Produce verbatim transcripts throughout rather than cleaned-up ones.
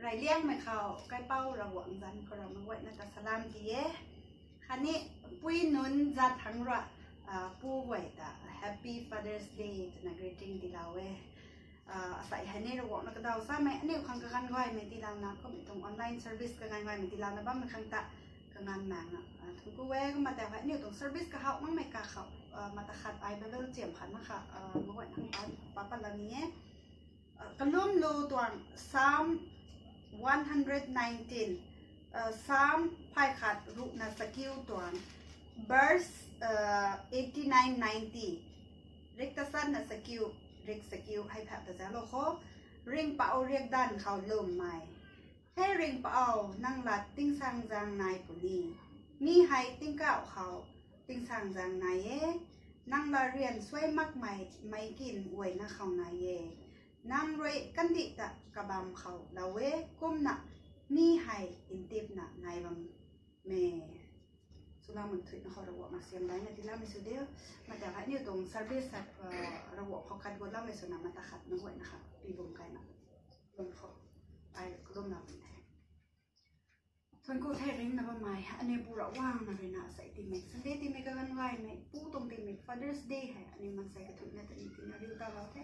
Kailiangmei khou kaipouc Ravguangc zanc khou rui meic guayna ta salam ti e. Khatni pui nunc zat thangc rui, pu guay ta Happy Father's Day twna greeting tiilou e. Asei hei ni Ravguangc na kadaw samei aniu khang kaganv gaymei tiilouna kummei tuang online service kaganv gaymei tiilouna bammei khang ta kaganv maengna thuanc ku e. Kumna tei hei aniu tuang service kahaw makmei kakhou mata khat ai Bible chiam khat na kha meic guayna pa patlou ni e. Kalum lu tuang Psalm one hundred nineteen, Psalm phay khat ruhna chakiu tuang, verse eighty nine, ninety. Rik tasatna chakiu, rik chakiu hei pha ta zalou kho. Ringhpouc riakdanv khou lwmmei. He Ringhpouc, nang lat tingsaengzaeng nai puni. Mi hei tingkauh khou tingsaengzaeng nai e. Nang lat rian suai makmei meic kin guayna khou nai e. Nang rui kandih ta kabamv khou lou e, kumna mi hei ntipna nai bam e. Swloumei thuina khou Ravguangc na siam daina tiiloumei sw diu. Mata hei aniu tuang service hei Ravguangc khou khat guloumei swna mata khat meic guayna kha pi bam kaina lum khou ai kalumna bam the. Thuanc ku the ringcna bammei aniu Pu Ravguangc na ruina asei tiimei Sunday tiimei kaganv gaymei pu tuang tiimei Father's Day hei aniu maansei kathuicna ta ni tina riu talou the.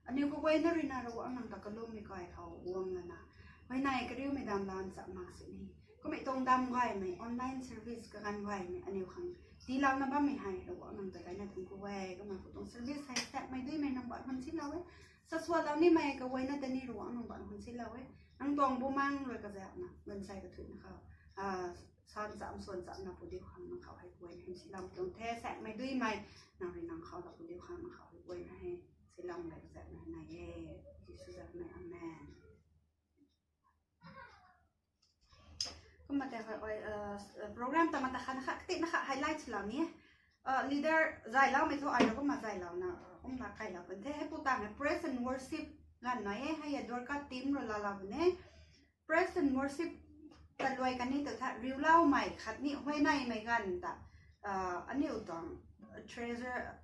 Aniu kaguayna ruina Ravguangc nang ta kalummei kai khou guang lana huayney kariumei dam lan chap mak sini. Kummei tuang dam gaymei online service kaganv gaymei aniu khang tiilouna bammei hei Ravguangc nang ta gayna thuanc ku e. Kumna pu tuang service hei sapmei duimei nang ban hun silou e. Saswalou nimei kaguayna ta ni Ravguangc nang ban hun silou e. Nang tuang Bumaengh rui kazaekna maansei kathuicna khou san cham swan chamna pu diu khang nang khou hei guayna hei silou tuang the. Sapmei duimei nang rui nang khou la pu diu khang nang khou hei guayna hei silou lak zaekna nai e. Jisu zanc mei, amen. Kumna tei hei program ta mata khat na kha katina kha highlight swlou ni e. Leader zayloumei thu ai rui kumna zaylouna kumna kailou pun the. Hei pu tang hei praise and worship ganv nai e, hei Dwarka team rui laalou pun e. Praise and worship ta luai kan ni tu tha riuloumei khatni huayneymei ganv ta aniu tuang treasurer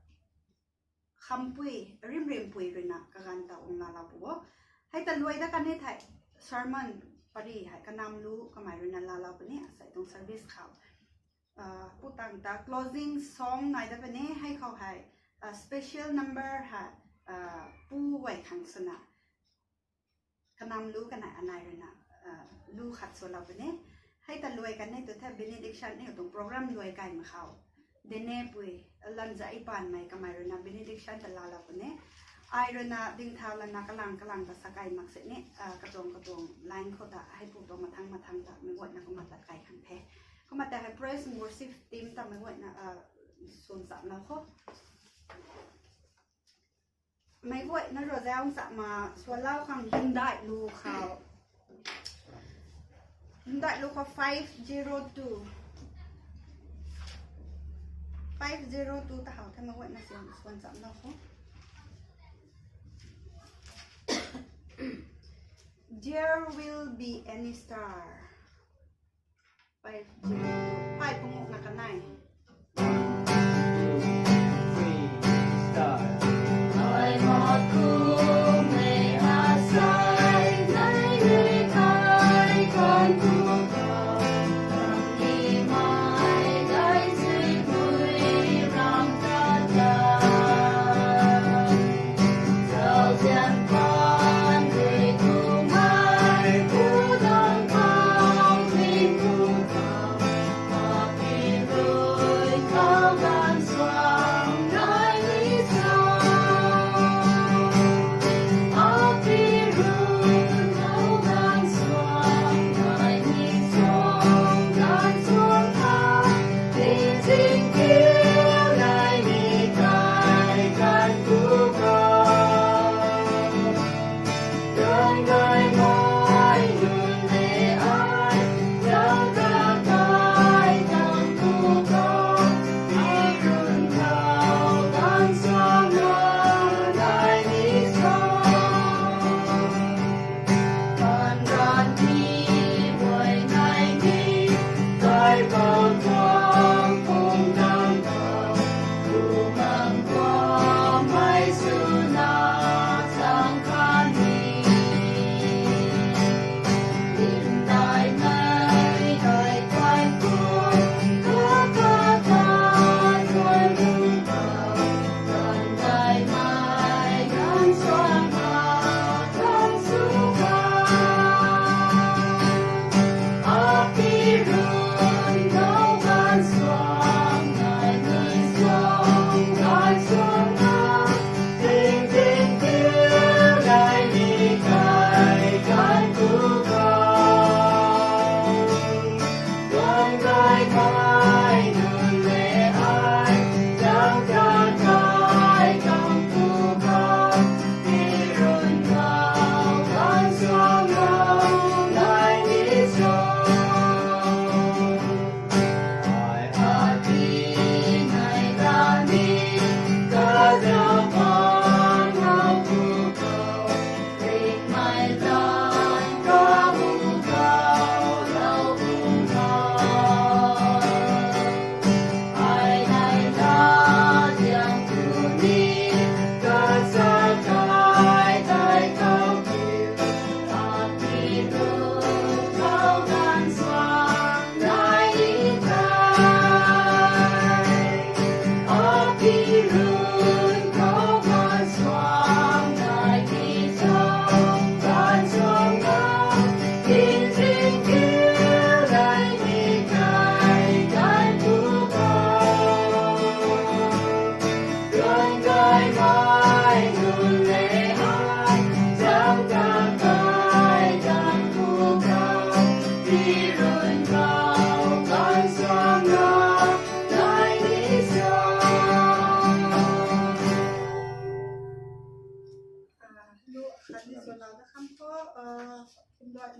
Khampui, Rimrimpui ruina kaganv ta ung laalou pu o. Hei ta luai dat kan ni thei sermon pary hei Kanamlu kamei ruina laalou puni asei tuang service khou. Pu tang ta closing song nai dat puni, hei khou hei special number hei pu guay khang swna Kanamlu kanei anei ruina lu khat swlou puni. Hei ta luai kan ni tu the benediction aniu tuang program luai kaymei khou Denepui Lanzaipanmei kamei ruina benediction ta laalou puni. Ai ruina dingthau lana kalang kalang ta sa kay mak sini katuang katuang line khou ta hei pu tuang mathang mathang ta meic guayna kumna tat kay khang the. Kumna tei hei praise and worship team ta meic guayna swn chamlou kho. Meic guayna rui zauc chapma swlou khang Lungdai lu khou, Lungdai lu khou five zero two, five zero two ta how the meic guayna swn chamlou kho. There will be any star. Five, five pungukna kanei.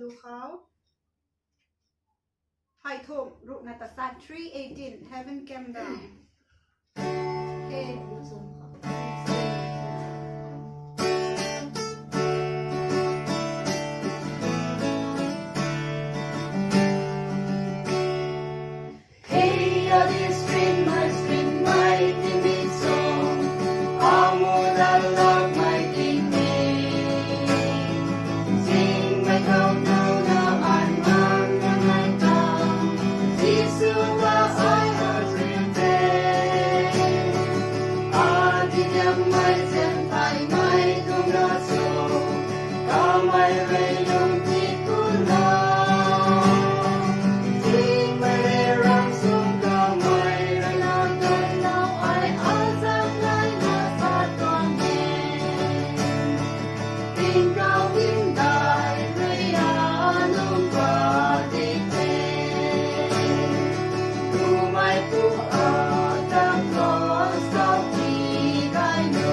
Lu khou. Phay thum ruhna ta san, three eighteen, Heaven Came Down. Hey. Hey, a di spring mai, spring mai, tingmei song. Amu lalak mai tingmei. Sing mai kau nau na an mang na nai tang. Jisu ta ai a rim te. A di diam mai zen tai mai tung na song. Kamei rui lung ti ku na. Sing mai rui rang sung kamei rui na dun nau ai a zang lai na sa tuang e. Tingkauh hymdaih rui a lung pa di te. Kumei pu a ta cross kau ti dai nu.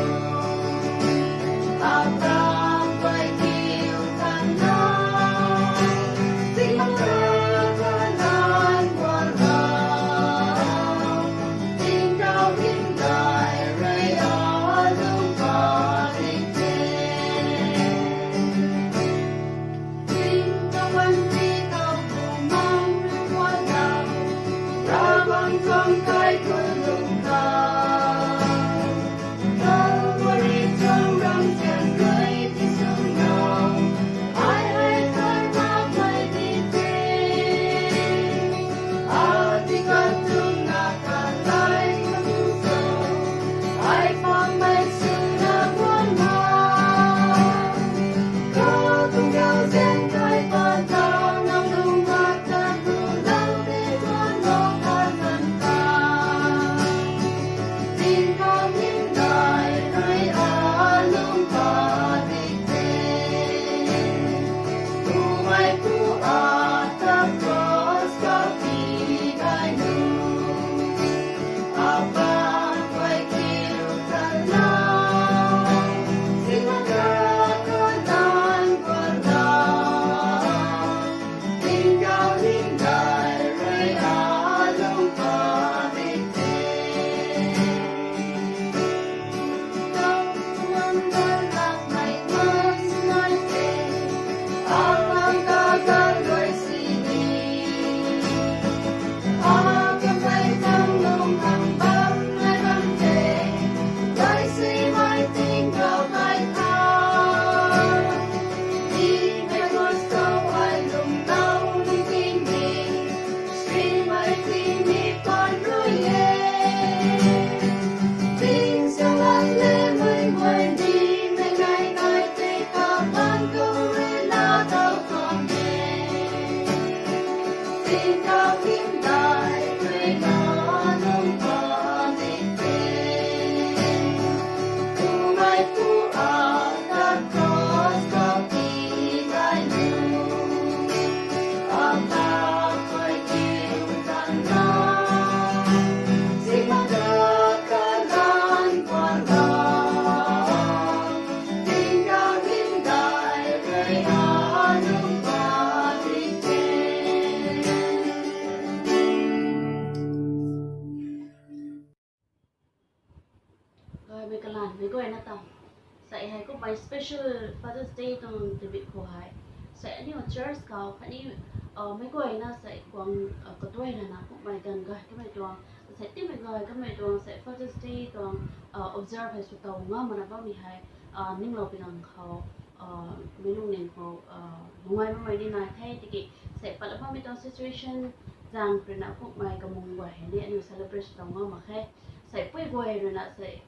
Gaymei kalanmei guayna ta, sei hei kummei special Father's Day tuang tabui khou hei, sei aniu church khou khatni meic guayna sei kuang katuay lana kummei ganv gay kamei tuang, sei timei gay kamei tuang sei Father's Day tuang observe hei sw tow ngam mana bammei hei, ninglou pi ganv khou, meic lungning khou nungai bammei ni nai the tiki, sei patla bammei tuang situation zaeng ruina kummei kamung guay hei ni aniu celebrate sw tow ngam mak khe. Sei pui guay ruina sei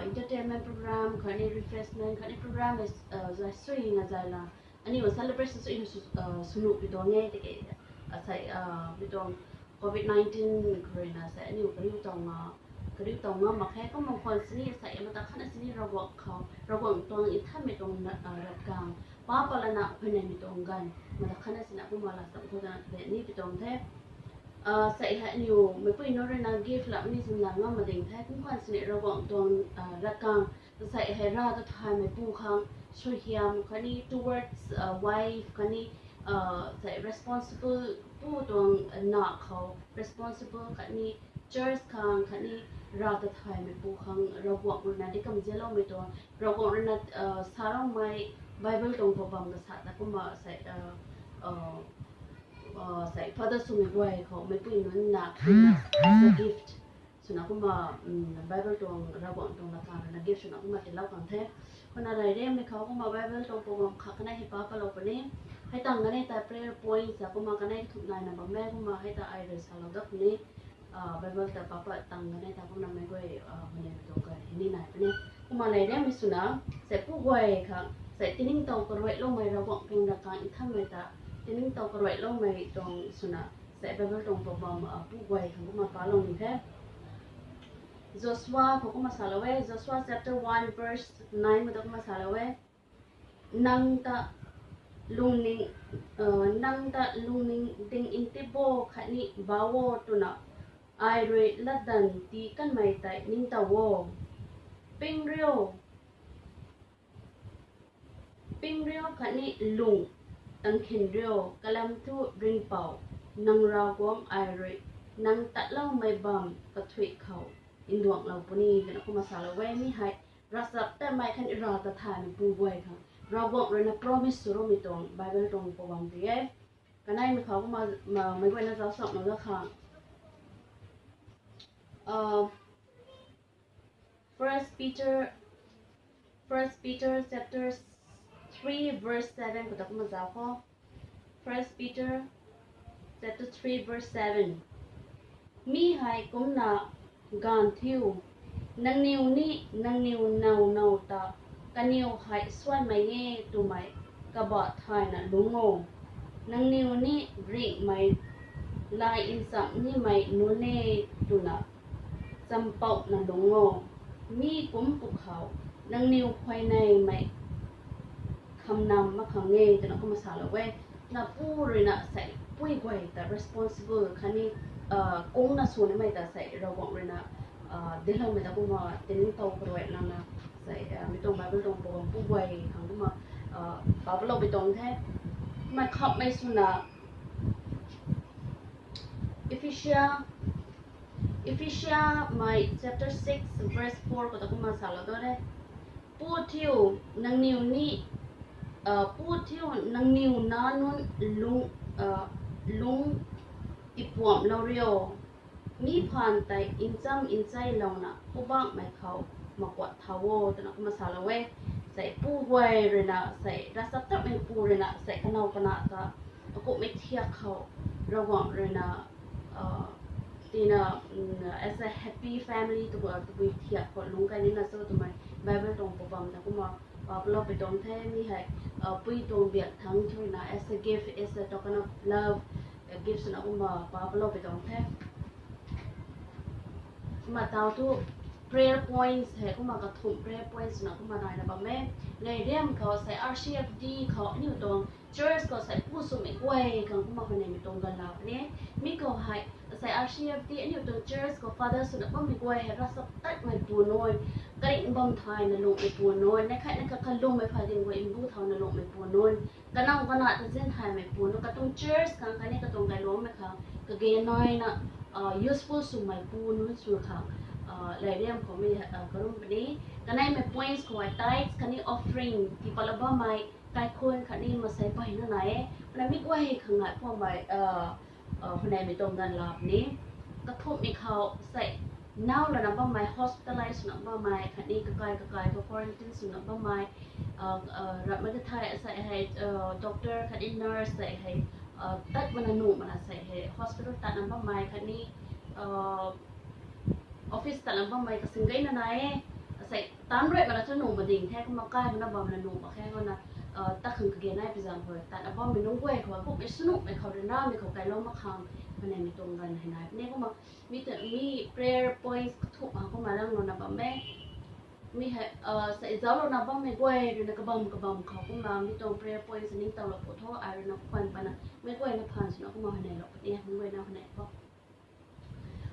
entertainment program khatni refreshment khatni program zay suina zay la, aniu celebrate sw suina sw nuh pi tuang e tiki, sei mi tuang covid nineteen khou ruina sei aniu kariu tow nga, kariu tow ngam mak khe. Kumna khwan sini sei mata khatna sini Ravguangc khou, Ravguangc tuang nthanmei tuang ravkang pa patlana huayneymei tuang ganv mata khatna sina kumna la sam khou tana le ni pi tuang the. Sei hei aniu meicpui nunc ruina gift la ni zimla ngam mading the. Kum khwan sini Ravguangc tuang ravkang, sei hei Rav ta thaymeipu khang suaihiam khatni towards wife khatni uh, sei responsible pu tuang na khou responsible khatni church khang khatni Rav ta thaymei pu khang Ravguangc ruina di kamzianloumei tuang Ravguangc ruina uh, saloumei Bible tuang pabam kasa ta kumna sei uh, uh, uh, sei Father swmei guay khou meipui nunc na as a gift swna kumna um, Bible tuang Ravguangc tuang latkaeng ruina gift swna kumna tilou khang the. Kumna rey riammei khou kumna Bible tuang pabam khat kanei hei pa palou puni. Hei tang kanei ta prayer points a kumna kanei kathumh naina bam e kumna hei ta ai rui salou dat puni. Uh, Bible ta pa pat tang kanei ta kumna meic guay uh, hwnei tuang kai hei ni nai puni. Kumna rey riammei swna sei pu guay khang sei tiningtow karuailoumei Ravguangc tuang latkaeng nthanmei ta tiningtow karuailoumei tuang swna sei Bible tuang pabam uh, pu guay khang kumna palou ni the. Joshua khou kumna salou e, Joshua chapter one verse nine khou ta kumna salou e. Nang ta lungning, uh, nang ta lungning ding ntip bo khatni bau o twna ai rui latdanv tii kanmei tei ningtow o. Ping riu, ping riu khatni lung tang khin riu, kalam thu ringhpouc, nang Ravguangc ai rui nang tatloumei bam kathuic khou nduanglou puni twna kumna salou e. Mi hei ravchaptatmei khatni Rav ta thaymei pu guay khang Ravguangc ruina promise sw roumei tuang Bible tuang pabam ti e. Kaneimei khou kumna meic guayna zauc sakna ga khang uh, First Peter, First Peter chapter three verse seven khou ta kumna zauc kho. First Peter chapter three verse seven. Mi hei kumna ganv thiu, nangniw ni nangniw now now ta kaniw hei suanmei e twmei kabah thayna lungc o. Nangniw ni ringhmei lai nchamh nimei nunc e twna champouhna lungc o. Mi kum pwkhou nangniw khuayneymei khamnam mak khang e twna kumna salou e. Na pu ruina sei pui guay ta responsible khatni uh, kungna sw nimei ta sei Ravguangc ruina uh, diloumei ta kumna tiningtow karuai langna sei uh, mi tuang Bible tuang pabam pu guay khang kumna uh, pa palou pui tuang the. Kumna khamhmei swna Ephesia, Ephesia mei chapter six verse four khou ta kumna salou tu e. Pu thiu, nangniw ni, uh, pu thiu nangniw nac nunc lung, uh, lung tipuamhlou rio. Mi phaan tei ncham ncheilouna Poubauhmei khou makuat thau o twna kumna salou e. Sei pu guay ruina sei ravchaptatmei pu ruina sei kanow kana ta akumhmei thiak khou Ravguangc ruina uh, tina um, as a happy family tw, tabui thiak khou lungc kai nina cho twmei Bible tuang pabam ta kumna pa palou pui tuang the. Mi hei uh, pui tuang biak thangc thuna as a gift, as a token of love, uh, gift swna kumna pa palou pui tuang the. Kumna tau thu prayer points hei kumna kathumh prayer points swna kumna naina bam e. Nei riam khou sei R C F D khou aniu tuang church khou sei pu swmei guay khang kumna hwneimei tuang ganv laa puni. Mi khou hei sei R C F D aniu tuang church khou father swna bammei guay hei ravchaptatmei pu nunc, karing bam thayna lungmei pu nunc, neih khatni kakalwmmei phay ding guay mbu thauna lungmei pu nunc, kanow kana ta zin thaymei pu nunc, katuang church khang khatni katuang kailuangmei khang kage naina uh, useful swmei pu nunc sw khang uh, leiriam khoumei uh, karum puni. Kaneimei points khou hei tithes khatni offering tii patlou bammei, kaikhunc khatni masei mpeyna nai e. Kumna mi guay khang ngai pwmei uh, uh, hwneimei tuang ganv laa puni. Kathumhmei khou sei nau lana bammei, hospitalize swna bammei khatni kakai kakai khou quarantine swna bammei, uh, uh, ramhmei ta thei sei hei uh, doctor khatni nurse sei hei uh, tat mana nuh mana sei hei hospital tatna bammei khatni uh, office tatna bammei kasing gayna nai e. Sei tanc rui mana chu nuh mading the, kumna kai mana bamna nuh mak khe kumna uh, tat khang kage nai pui zaeng khou tatna bammei nunc guay khou kummei swnuhmei khou ryanramei khou kailou mak khang hwneimei tuang ganv hei nai puni. Kumna mi ta mi prayer points kathumh ha kumna ranglouna bam e. Mi hei uh, sei zauclouna bammei guay ruina kabam kabam khou kumna mi tuang prayer points ningtowlou pw tho, ai ruina khwan pana meic guayna phaan swna kumna hwneilou puni, meic guayna hwnei khou.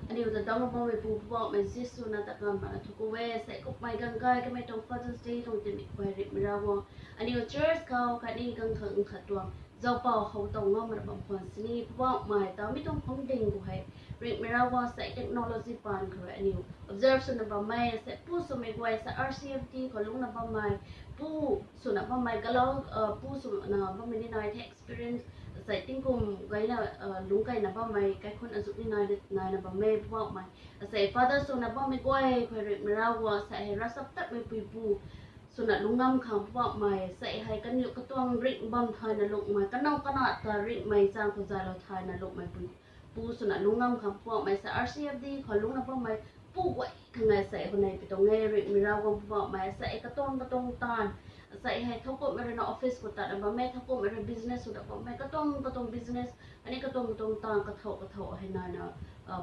Aniu ta dangc bammei Pu Poubauhmei Jisu na ta kan mana thuku e. Sei kummei ganv gay kamei tuang Father's Day tuang timik guay rihmei Ravguangc, aniu church khou khatni ganv khat ganv khat tuang zaupou how tow ngam ra bam khwan sini Poubauhmei ta mi tuang phungding khou hei ringhmei Ravguangc sei technology paan khou rui aniu observe swna bammei sei pu swmei guay sei R C F D khou lungcna bammei pu swna bammei kalau pu swna bammei ni nai the experience sei tingkum gayna lungc kayna bammei kaikhunc azuh ni nai naina bammei Poubauhmei sei father swna bammei guay khou ringhmei Ravguangc sei hei ravchaptatmei puipu swna lungc ngam khang Poubauhmei sei hei kaniw katuang ringh bam thayna lungmei kanow kana ta ringhmei chang khou zaylou thayna lungmei pui pu swna lungc ngam khang Poubauhmei sei R C F D khou lungcna bammei pu guay khang e sei hwnei pi tuang e ringhmei Ravguangc Poubauhmei sei katuang katuang taanv sei hei thowkumhmei rui na office khou tatna bammei thowkumhmei rui business khou ta bammei katuang katuang business khatni katuang katuang taanv kathou kathou hei naina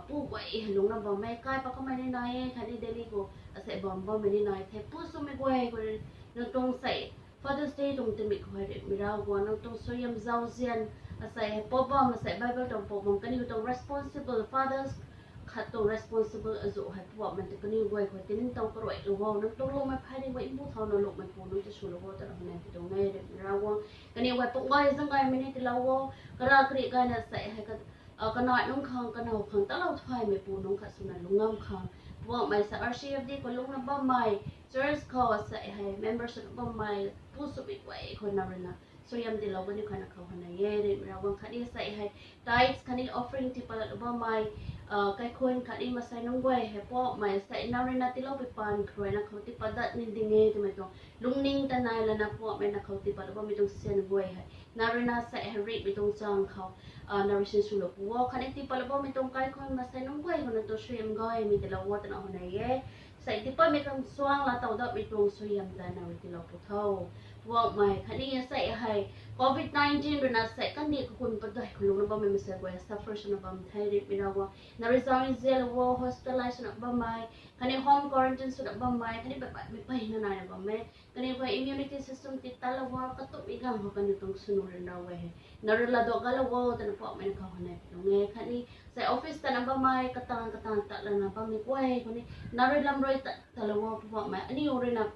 pu guay hei lungcna bammei kai pat kamei ni nai e khatni Delhi khou sei bam bammei ni nai the pu swmei guay khou nang tuang sei Father's Day tuang timik khou hei ringhmei Ravguangc nang tuang suaihiam zauzian asei hei pou bam asei Bible tuang pou bam kaniw tuang responsible fathers khat tuang responsible azuh hei Poubauhmei ta kaniw guay khou tiningtowna karuailou o nang tuang lungmei phey ringh guay mbu thauna lungmei pu nunc ta swlou o twna hwnei pi tuang e ringhmei Ravguangc kaniw guay pung gay zaeng gaymei ni tiilou o kara kari gayna sei hei kanai nunc khang kanow khang talou thaymei pu nunc khat swna lungc ngam khang Poubauhmei sei R C F D khou lungcna bammei church khou sei hei member swna bammei pu swmei guay khou nang rui na suaihiam tiilou kaniw khou na khou hwnei e ringhmei Ravguangc khatni sei hei tithes khatni offering tii patlou bammei kaikhunc khatni maansei nunc guay hei Poubauhmei sei nang rui na tiilou pui paan khou rui na khou tii pat dat ni ding e twmei tuang lungning ta nai lana Poubauhmei na khou tii patlou bammei tuang syan guay hei nang rui na sei hei ringhmei tuang chang khou nang rui sinswlou pu o khatni tii patlou bammei tuang kaikhunc maansei nunc guay khou nang tuang suaihiam gaymei tiilou o twna hwnei e sei tii patmei khang suang laa tow datmei tuang suaihiam ta nang rui tiilou pu tho Poubauhmei khatni sei hei covid nineteen rui na sei kandih kakun padeih khou lungcna bammei maansei guay suffer swna bam the ringhmei Ravguangc nang rui zauzianlou o hospitalize swna bammei khatni home quarantine swna bammei khatni baihmei peyna naina bammei kaniw guay immunity system tii tatlou o katumhmei ganv khou kaniw tuang swnu ryanra guay hei nang rui latduak gaylou o twna Poubauhmei na khou hwnei pi tuang e khatni sei office tatna bammei kataanv kataanv tat lana bammei guay khou ni nang rui lam rui tat talou o Poubauhmei aniw rui na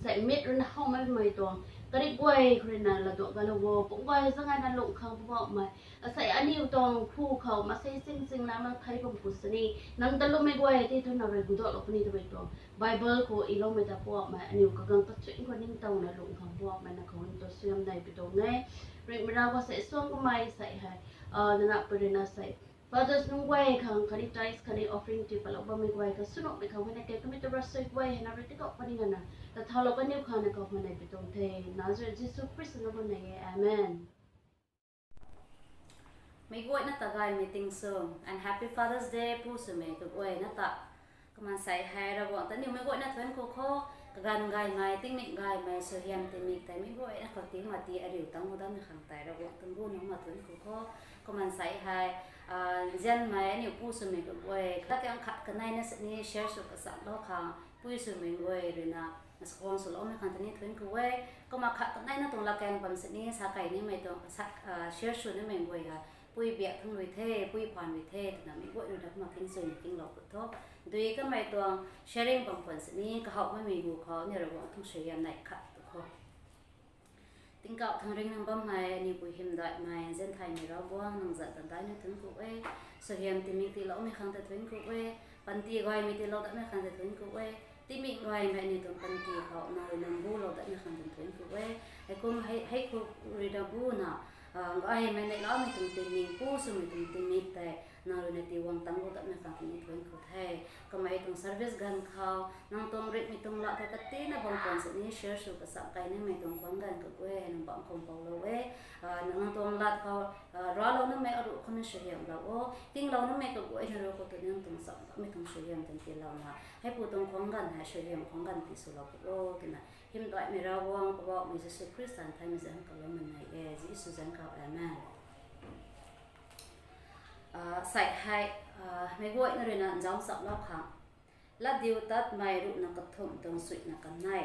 sei mit rui na howmei mei tuang kari guay khou rui na latduak gaylou o pung gay zaeng gayna lungc khang Poubauhmei asei aniw tuang phu khou maansei sing sing lam na thei bam khou sini nang ta lwmmei guay tei thu nang rui gudaklou puni twmei tuang Bible khou iloumei ta Poubauhmei aniw kagang kachuin khou ningtowna lungc khang Poubauhmei na khou nang tuang suaihiam nei pi tuang e ringhmei Ravguangc sei suang kamei sei hei nana pui rui na sei fathers nunc guay khang khatni tithes khatni offering tii patlou bammei guay khang swnuhmei khou hei na kei kamei tu ravsui guay hei nang rui tiikauh puni ngana tathaulou kaniw khang na khou hwnei pi tuang the Nazareth Jisu Khrista na hwnei e amen. Meic guayna ta gaymei ting sw and happy Father's Day pu swmei kaguayna ta. Kumna sei hei Ravguangc ta niwmei guayna thuanc ku kho, kaganv gaymei, tingmik gaymei, suaihiam tingmik tei meic guayna khou tii ma ti ariu tangc u datmei khang tei Ravguangc tuang gu nunc ma thuanc ku kho. Kumna sei hei nzianmei aniu pu swmei kaguay latkaeng khat kaneina sini share sw kachamlou khang pui swmei guay rui na sakhwang swloumei khang ta ni thuanc ku e. Kumna khat kaneina tuang latkaeng bam sini sa kei nimei tuang share sw nimei guay hei pui biak thang rui the, pui phaan rui the twna meic guay rui na kumna kingchuina kinglou put tho. Dui kamei tuang sharing bam khwan sini kahaw bammei hu khou ni Ravguangc tuang suaihiam neih khat tu kho. Tingkauh thangringh nang bammei aniu pui hymdaihmei nzian thaymei Ravguangc nang zanc tan daina thuanc ku e. Suaihiam tingmik tiiloumei khang ta thuanc ku e. Panty gaymei tiilou datmei khang ta thuanc ku e. Tingmik gaymei aniu tuang panty khou nang rui na bulou datmei khang ta thuanc ku e. Heikum hei khou rui na buna gaymei neihlamei tuang tingmik, pu swmei tuang tingmik tei nang rui na tiiguang tangc u datmei khang ta ni thuanc ku the. Kamei tuang service ganv khou nang tuang ringhmei tuang lat tei katina bam khwan sini share sw kacham kei nimei tuang khwan ganv kaguay hei nang bangc khang poulou e. Nang tuang lat khou raclou namei aruh khou na suaihiamlou o, tinglou namei kaguayna rui khou tu nang tuang cham bammei tuang suaihiam tan tiilouna heipu tuang khwan ganv hei suaihiam khwan ganv ti swlou put o twna hymdaihmei Ravguangc Poubauhmei Jisu Khrista nthanmei zanc khou lou man nei e, Jisu zanc khou, amen. Sei hei meic guayna rui na nzauc chamlou khang Latdiutatmei ruhna kathumh tuang suina kanei,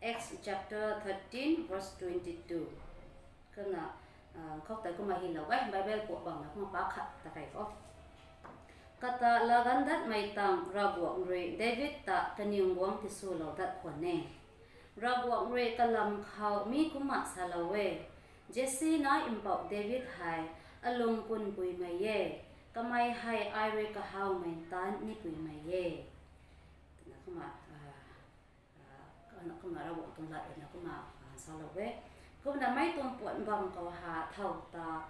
Acts chapter thirteen verse twenty-two. Kumna khou tei kumna hylou e, Bible puak bamna kumna pa khat ta kei o. Kata laganv datmei tang Ravguangc rui David ta kaniw guangc tiswlou dat khwan e. Ravguangc rui kalam khou mi kumna salou e, Jesse na mpouh David hei alung kunpuimei e, kamei hei ai rui kahawmei ntan nipuimei e. Twna kumna, kumna Ravguangc tuang lat ruina kumna salou e. Kumna mei tuang puat bam khou ha thow ta,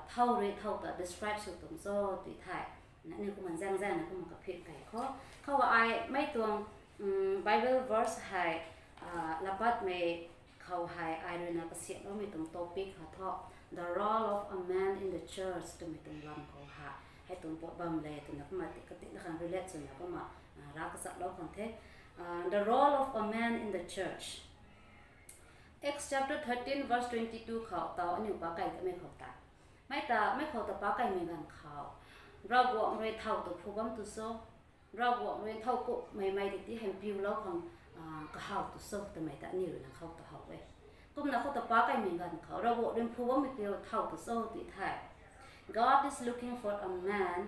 thow rui thow ta describe sw tuang cho tw thei, aniu kumna zaeng zaengna kumna kaphin kei khou, khou ai mei tuang Bible verse hei, latpatmei khou hei ai ruina kasiamloumei tuang topic ha thu, the role of a man in the church twmei tuang lam khou ha, hei tuang puat bam le twna kumna katina khang relate swna kumna ra kachalou khang the. The role of a man in the church. Acts chapter thirteen verse twenty-two khou taw aniu pac kai kamei khou ta, mei ta mei khou ta pac kaimei ganv khou, Ravguangc rui thow ta phu bam tu cho, Ravguangc rui thow kummei mei tei ti hei piulou khang kahaw tu cho twmei ta aniu ruina khou ta how e. Kumna khou ta pac kaimei ganv khou Ravguangc rui phu bammei kiu thow tu cho tw thei, God is looking for a man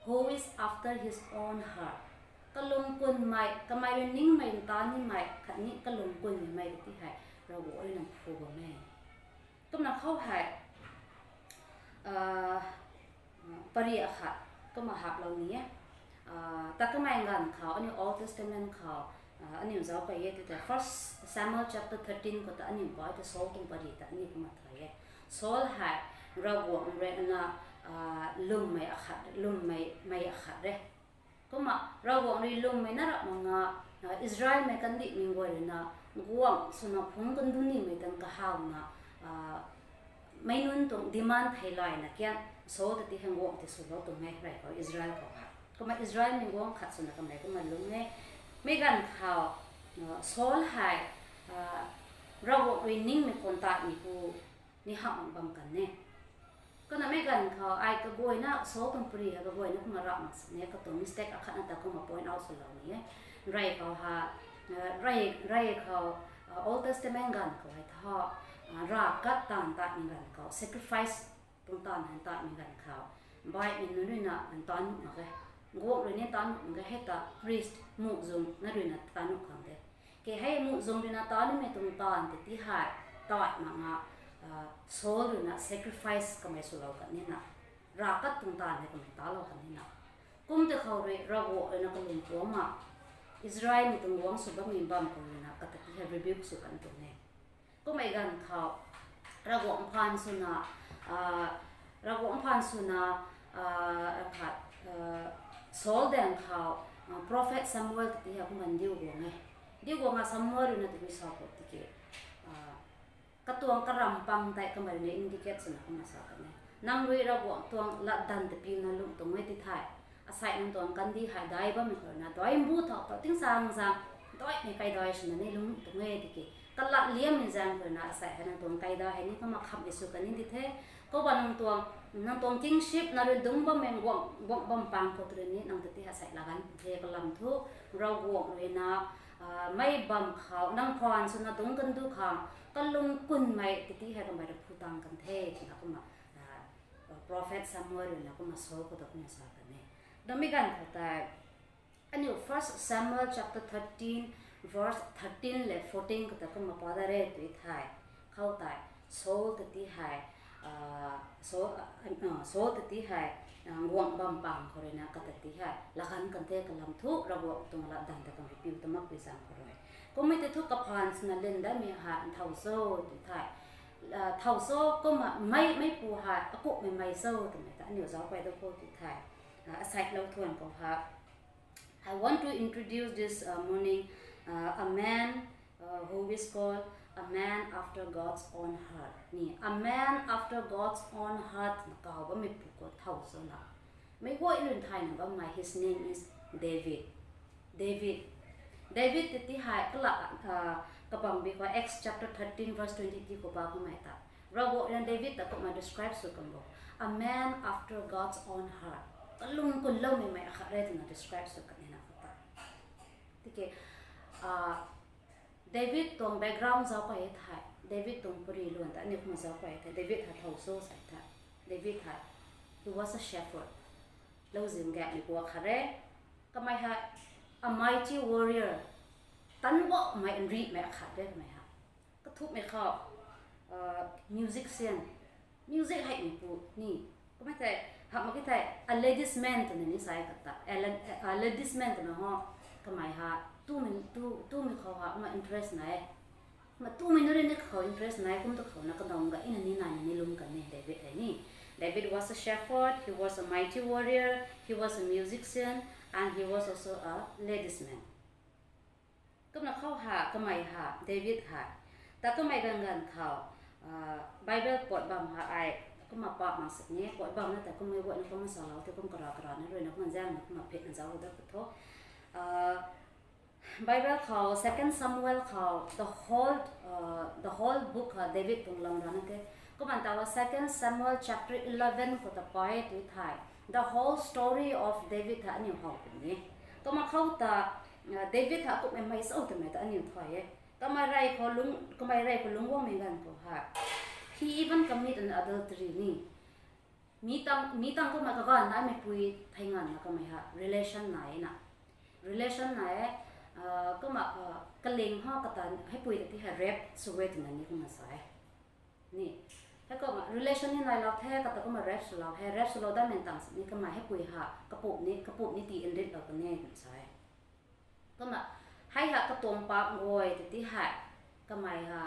who is after his own heart. Kalung kunmei, kamei rui ningmei ntan nimei khatni kalung kunmei mei tei ti hei Ravguangc ruina phu bam e. Kumna khou hei pary akhat kumna haplou ni e. Ta kamei ganv khou aniu Old Testament khou aniu zauc kai e tw tei First Samuel chapter thirteen khou ta aniu bai ta Saul tuang pary ta aniu kumna thay e. Saul hei Ravguangc ruina lwmmei akhat, lwmmei mei akhat re. Kumna Ravguangc rui lwmmei na rap mak nga, Israelmei kandihmei guay ruina guangc swna phungc kandu nimei tan kahawna meic nunc tuang demand thei layna kian Saul ta ti hei guangc tei swlou tuang e rey khou Israel khou ha. Kumna Israelmei guangc khat swna kamei kumna lung e. Mei ganv khou Saul hei Ravguangc rui ningmei khou tatmei pu ni hamh mak bam kan e. Kumna mei ganv khou ai kaguayna Saul tuang pary hei kaguayna kumna rap mak sini e, katuang mistake akhatna ta kumna point out swlou ni e. Rey khou ha, rey khou Old Testament ganv khou hei thu, rav kat taanv tatmei ganv khou, sacrifice tuang taanv hei tatmei ganv khou, baihmei nunc ruina tan nuh mak ge, guangc rui ni tan nuh mak ge, hei ta priest muhzwng na ruina tan nuh khang de. Ke hei muhzwng ruina tan nimei tuang taanv tei ti hei tat mak nga, Saul ruina sacrifice kamei swlou kan nina, rav kat tuang taanv hei kamei talou kan nina, kum tei khou rui Ravguangc ruina kalung kuang mak, Israelmei tuang guangc sw bammei bam khou ruina kata ti hei rebuke sw kan tuang e. Kummei ganv khou Ravguangc phaan swna, Ravguangc phaan swna khat, Saul daeng khou prophet Samuel ta ti hei kumna ndiu guang e. Ndiu guangna Samuel ruina tabui sa khou tiki, katuang karam pang tei kamei ruina indicate swna kumna sa kan e. Nang rui Ravguangc tuang latdanv ta piuna lung tuang e ti thei, asei nang tuang kandih hei dai bammei khou ruina dai mbu thau thau tingsaeng zaeng daimei kaidai swna ni lung tuang e tiki, kalat liammei zaeng khou ruina asei hei nang tuang kaidai hei ni kumna khamhmei sw kan ni ti the. Khou ba nang tuang, nang tuang kingship na rui dungc bammei guangc, guangc bam pang khou tu rui ni nang ta ti hei asei laganv the kalam thu, Ravguangc ruina mei bam khou nang phaan swna dungc kandu khang kalung kunmei ta ti hei kamei rui phu tang kan the twna kumna prophet Samuel ruina kumna Saul khou ta kumna sa kan e. Damei ganv khou tei aniu First Samuel chapter thirteen verse thirteen le fourteen khou ta kumna pa da re tw thei, khou tei Saul ta ti hei, Saul ta ti hei guangc bam pang khou ruina kata ti hei laganv kan the kalam thu Ravguangc tuang latdanv ta kamei piu ta makpui zaeng khou rui, kummei tei thu kaphaan swna lin daimei hei nthaw cho tw thei, thow cho kumna mei, meipu hei akumhmei mei cho twmei ta aniu zauc kai da khou tw thei, asei lou thuan khou hei I want to introduce this morning a man who is called a man after God's own heart ni, a man after God's own heart na kaw bammeipu khou thow cho na, meic guay lun thayna bammei, his name is David. David, David ta ti hei kala, kabangbi khou Acts chapter thirteen verse twenty-three khou pa kummei ta, Ravguangc ruina David ta kumna describe sw kan bo, a man after God's own heart, kalung kunloumei mei akhat re twna describe sw kan nina khou ta. Tiki David tuang background zauc kai e thei, David tuang pary luan ta aniu kumna zauc kai e thei, David hei thow cho sa thei, David hei, he was a shepherd. Louzin gaekmei pu akhat re. Kamei hei a mighty warrior, tanc bammei nrihmei akhat re kamei hei. Kathumhmei khou uh, musician, music hei mi pu ni. Kumna tei, hamh mak ki tei, a ladies man twna ni sa e kata. A la-, a ladies man twna ho, kamei ha, tumei, tu, tumei khou ha, kumna interest nai e. Kumna tumei nu rui ni khou interest nai e, kum tu khou na kadang ga, ina ni nai ni lum kan ni, David hei ni. David was a shepherd, he was a mighty warrior, he was a musician, and he was also a ladies man. Kumna khou ha, kamei ha, David ha. Ta kamei ganv ganv khou, uh, Bible pat bam ha ai, kumna pa mak sini, pat bam na ta kumna guay na kumna salou, ta kum kara kara na rui na kumna zaeng na kumna phet na zauc dat tho. Uh, Bible khou, Second Samuel khou, the whole, uh, the whole book ha David tuang lam rana the. Kumna ta wa Second Samuel chapter eleven khou ta pai tu thai. The whole story of David ha aniu how puni. Kumna khou ta, uh, David ha kummei mei sau twmei ta aniu thay e. Kamei rey khou lung, kamei rey khou lungc guangmei ganv khou ha, he even commit an adultery ni. Mi tang, mi tang kumna kaganv naimei pui thei nganvna kamei ha relation nai e na. Relation nai e, uh, kumna, uh, kaling ha kata, heipui ta ti hei rape sw e twna ni kumna sa e. Ni, hei kumna relation ni nailou the, kata kumna rape swlou he, rape swlou datmei tang sini kamei heipui ha, kapumc ni, kapumc ni ti nritlou kan e twna sa e. Kumna, hei ha katuang paap guay ta ti hei, kamei ha,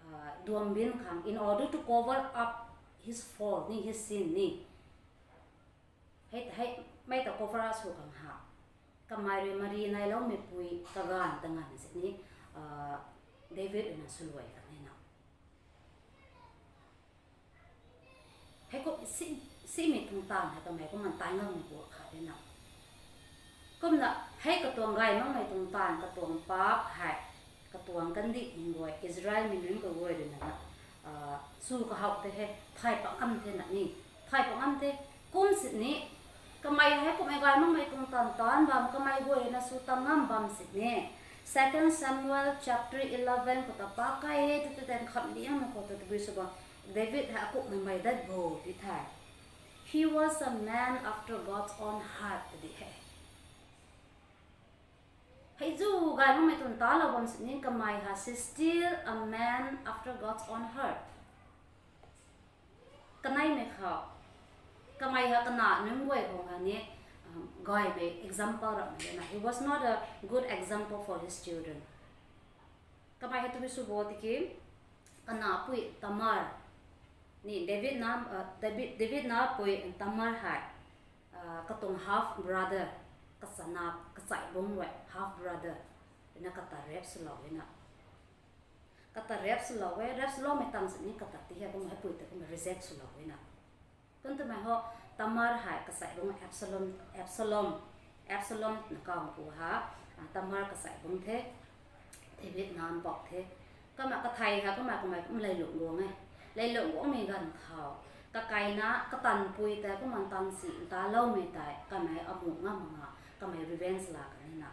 uh, duam bin khang, in order to cover up his fault ni, his sin ni. Hei, hei, mei ta cover up sw khang ha. Kamei rui mari nailoumei pui kaganv ta nganv sini, uh, David rui na swluai kan e na. Hei kum si, simei tuang taanv hei kamei kumna tai ngammei pu khat e na. Kumna hei katuang gay makmei tuang taanv, katuang paap hei, katuang kandih nunc guay, Israelmei nunc kaguay rui na, uh, sw kahowh the he, thay pangam the na ni, thay pangam the, kum sini, kamei hei kummei gay makmei tuang taanv taanc bam, kamei guay rui na sw tang ngam bam sini. Second Samuel chapter eleven khou ta pa kai e, tu tu ten kham liangmei khou ta tabui sw bam, David hei akummei mei dat bo ti thei. He was a man after God's own heart, ta di he. Hei zu gay makmei tuang taanclou bam sini kamei ha, she still a man after God's own heart. Kaneimei khou, kamei ha kana nunc guay khou ha ni, um, gaymei example ramhmei na. He was not a good example for his children. Kamei hei tabui sw bo tiki, kana pui Tamar, ni David na, uh, David, David na pui Tamar hei, uh, katuang half brother, kachana, kachai bung rui half brother, na kata rape swlou e na. Kata rape swlou e, rape swloumei tang sini kata ti hei kumna heipui ta kumna reject swlou e na. Kum twmei ho, Tamar hei kachai bung Absalom, Absalom, Absalom na kaw pu ha, uh, Tamar kachai bung the, David na mpouh the. Kumna kathei ha, kumna kamei kum leilung guang e. Leilung guangmei ganv khou, kakaina, katanpui ta kumna tansi ntaloumei tei, kamei amu ngam mak nga, kamei revenge la kan e na.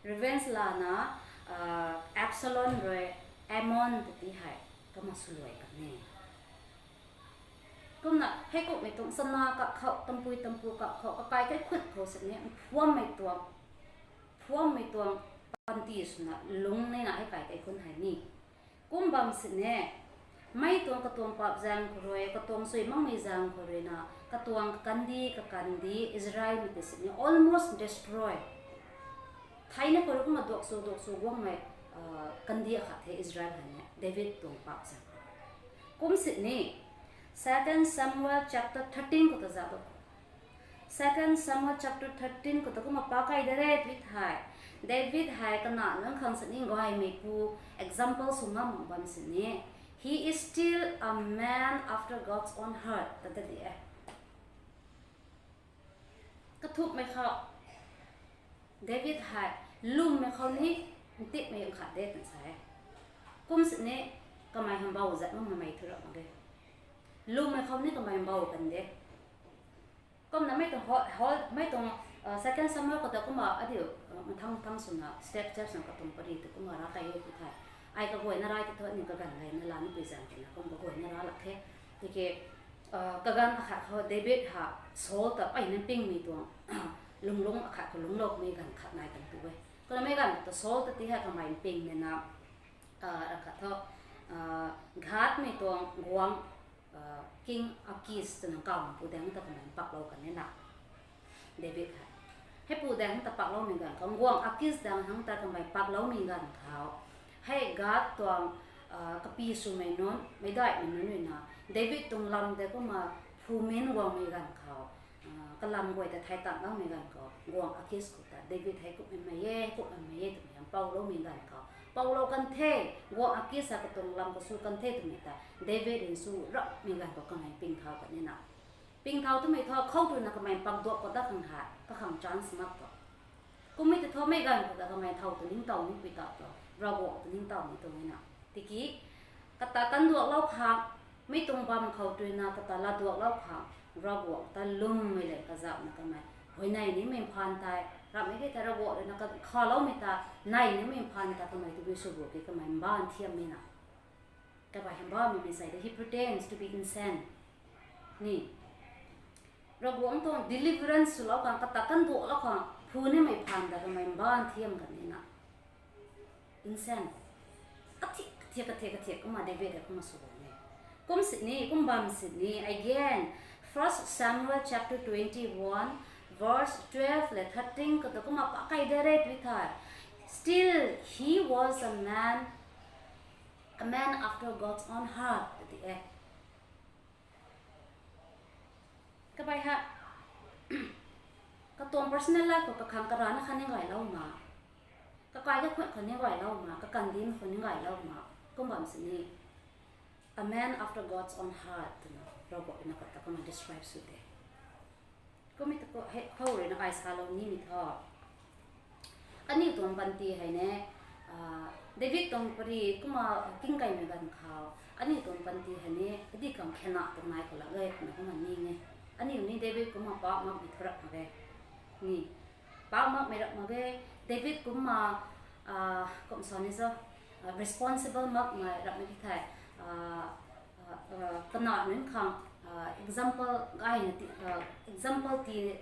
Revenge lana, uh, Absalom rui Amnon ta ti hei, kumna swluai kan e. Kumna, hei kummei tuang chana kak khou, tanpui tanpu kak khou, kakai kaikhunc khou sini, mphuammei tuang, mphuammei tuang, panty swna lungc nina hei kai kaikhunc hei ni. Kum bam sini, mei tuang katuang paap zaeng khou rui, katuang sui makmei zaeng khou rui na, katuang kandih, kakandih, Israelmei ta sini almost destroy. Theina khou rui kumna duak sw, duak sw guangmei, uh, kandih akhat the Israel hei ni, David tuang paap zaeng khou. Kum sini, Second Samuel chapter thirteen khou ta za do. Second Samuel chapter thirteen khou ta kumna pa kai de re tui thei. David hei kana nunc khang sini gaymei pu example sw ngam bam sini. He is still a man after God's own heart, ta ta di e. Kathumhmei khou, David hei, lwmmei khou ni, ntipmei khat de twna sa e. Kum sini, kamei hambou zat makmei thu ra mak ge. Lwmmei khou ni kamei hambou kan de. Kumna mei tuang ho-, ho-, mei tuang, uh, Second Samuel khou ta kumna adiu, uh, mathang mathang swna step step swna katuang pary ta kumna ra kai e ti thei. Ai kaguayna rai ti thu aniu kaganv gayna lana pui zaeng tina kum kaguayna ra lak the. Tiki, uh, kaganv akhat khou David ha Saul ta mpeyna pingmei tuang, lungc lungc akhat khou lungcloumei ganv khat nai kan tu e. Kumna mei ganv ta Saul ta ti hei kamei mping nina, uh, akhat thu, Gathmei tuang guangc, King Akish twna kawmei pu daeng ta kamei paklou kan e na. David hei, hei pu daeng ta pakloumei ganv khou, guangc Akish daeng hang ta kamei pakloumei ganv khou, hei Gath tuang kapi swmei nunc, meicdaihmei nunc ruina David tuang lam de kumna phumin guangmei ganv khou, kalam guay ta thei tanloumei ganv khou, guangc Akish khou ta David hei kumhmei e, kumhmei e twmei hei pouloumei ganv khou, poulou kan the. Guangc Akish a katuang lam khou sw kan the twmei ta David rui sw rapmei ganv khou kamei pingthau kan e na. Pingthau twmei thu khou ruina kamei pakduak khou dat khang hei kakhang chance mak tu. Kummei ta thomei ganv khou ta kamei thow tu ningtow ni pui ta tu, Ravguangc tu ningtow ni tuang e na. Tiki kata kanduaklou khang, mi tuang bam khou ruina kata laduaklou khang, Ravguangc ta lwmmei le kazauhna kamei huayney nimei phaan tei, ramhmei ke thei Ravguangc ruina kakhanloumei ta ney nimei phaan ta kamei tabui sw bu ke kamei mbaanv thiammei na. Kamei hei mbaanvmei mei sei de, he pretends to be insane. Ni, Ravguangc tuang deliverance swlou khang, kata kanduaklou khang phu nimei phaan ta kamei mbaanv thiam kan e na. Insane. Kathiak, kathiak, kathiak, kathiak kumna David hei kumna sw bam e. Kum sini, kum bam sini, again, First Samuel chapter twenty-one, verse twelve le thirteen khou ta kumna pakai de re tui thei, still he was a man, a man after God's own heart, ti e. Kamei hei, katuang personal life khou kakhang karana khatni gaylou ma, kakai kakhunh khatni gaylou ma, kakandin khatni gaylou ma, kum bam sini, a man after God's own heart twna Ravguangc ruina kata kumna describe sw de. Kummei ta khou ruina ai salou nimei thu, aniu tuang panty hei ni, David tuang pary kumna king kaimei ganv khou, aniu tuang panty hei ni adi khang khena tuang nai khou lak ge twna kumna ning e. Aniu ni David kumna paap makmei thu rap mak ge. Ni, paap makmei rap mak ge. David kumna, kum sa ni cho, responsible makmei rapmei ti thei, kana nunc khang example gayna ti, example ti,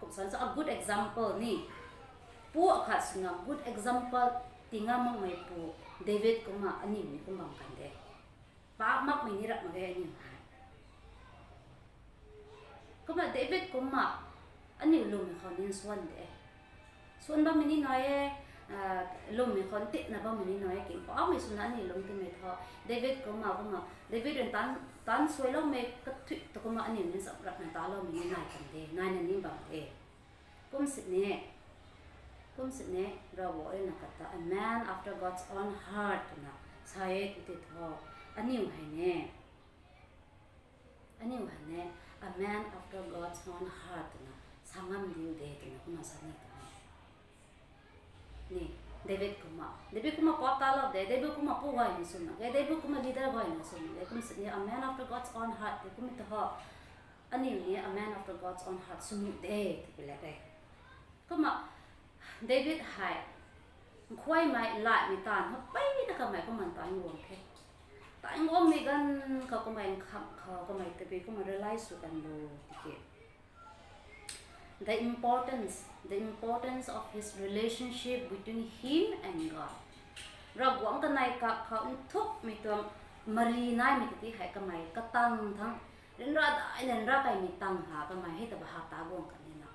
kum sa ni cho, a good example ni. Pu akhat swna good example ti nga makmei pu David kumna aniu ni kum bam kan de. Paap makmei ni rap mak ge aniu hei. Kumna David kumna aniu lwmmei khou ni nsuan de. Nsuan bammei ni nai e, lwmmei khou ntitna bammei ni nai e, kingpaumei swna aniu lwm timei thu. David kumna, kumna David rui tan, tan suailoumei kathuic ta kumna aniu ni zam rapna taloumei ni nai kan de, naina ni bam de. Kum sini, kum sini, Ravguangc ruina kata a man after God's own heart twna sa e tw tei thu, aniu hei ni, aniu hei ni, a man after God's own heart twna sa ngam diu de twna kumna sa ni tuang e. Ni, David kumna, David kumna paap talou de, David kumna pu gayna sw mak ge, David kumna leader gayna sw mak ge, kum sini a man after God's own heart tei kummei thu, aniu ni a man after God's own heart sw nuh de, tiki le de. Kumna David hei, nkhuaymei, laimei taanv khou peyna kamei kumna taanv guang the. Taanv guangmei ganv khou kamei nkham khou kamei tabui kumna realize sw kan bo tiki, the importance, the importance of his relationship between him and God. Ravguangc kanei kak khou nthukmei tuang mari naimei tiki hei kamei katang thangc, ryanra daihna ryanra kaimei tang ha kamei hei ta bahap ta guang kan e na.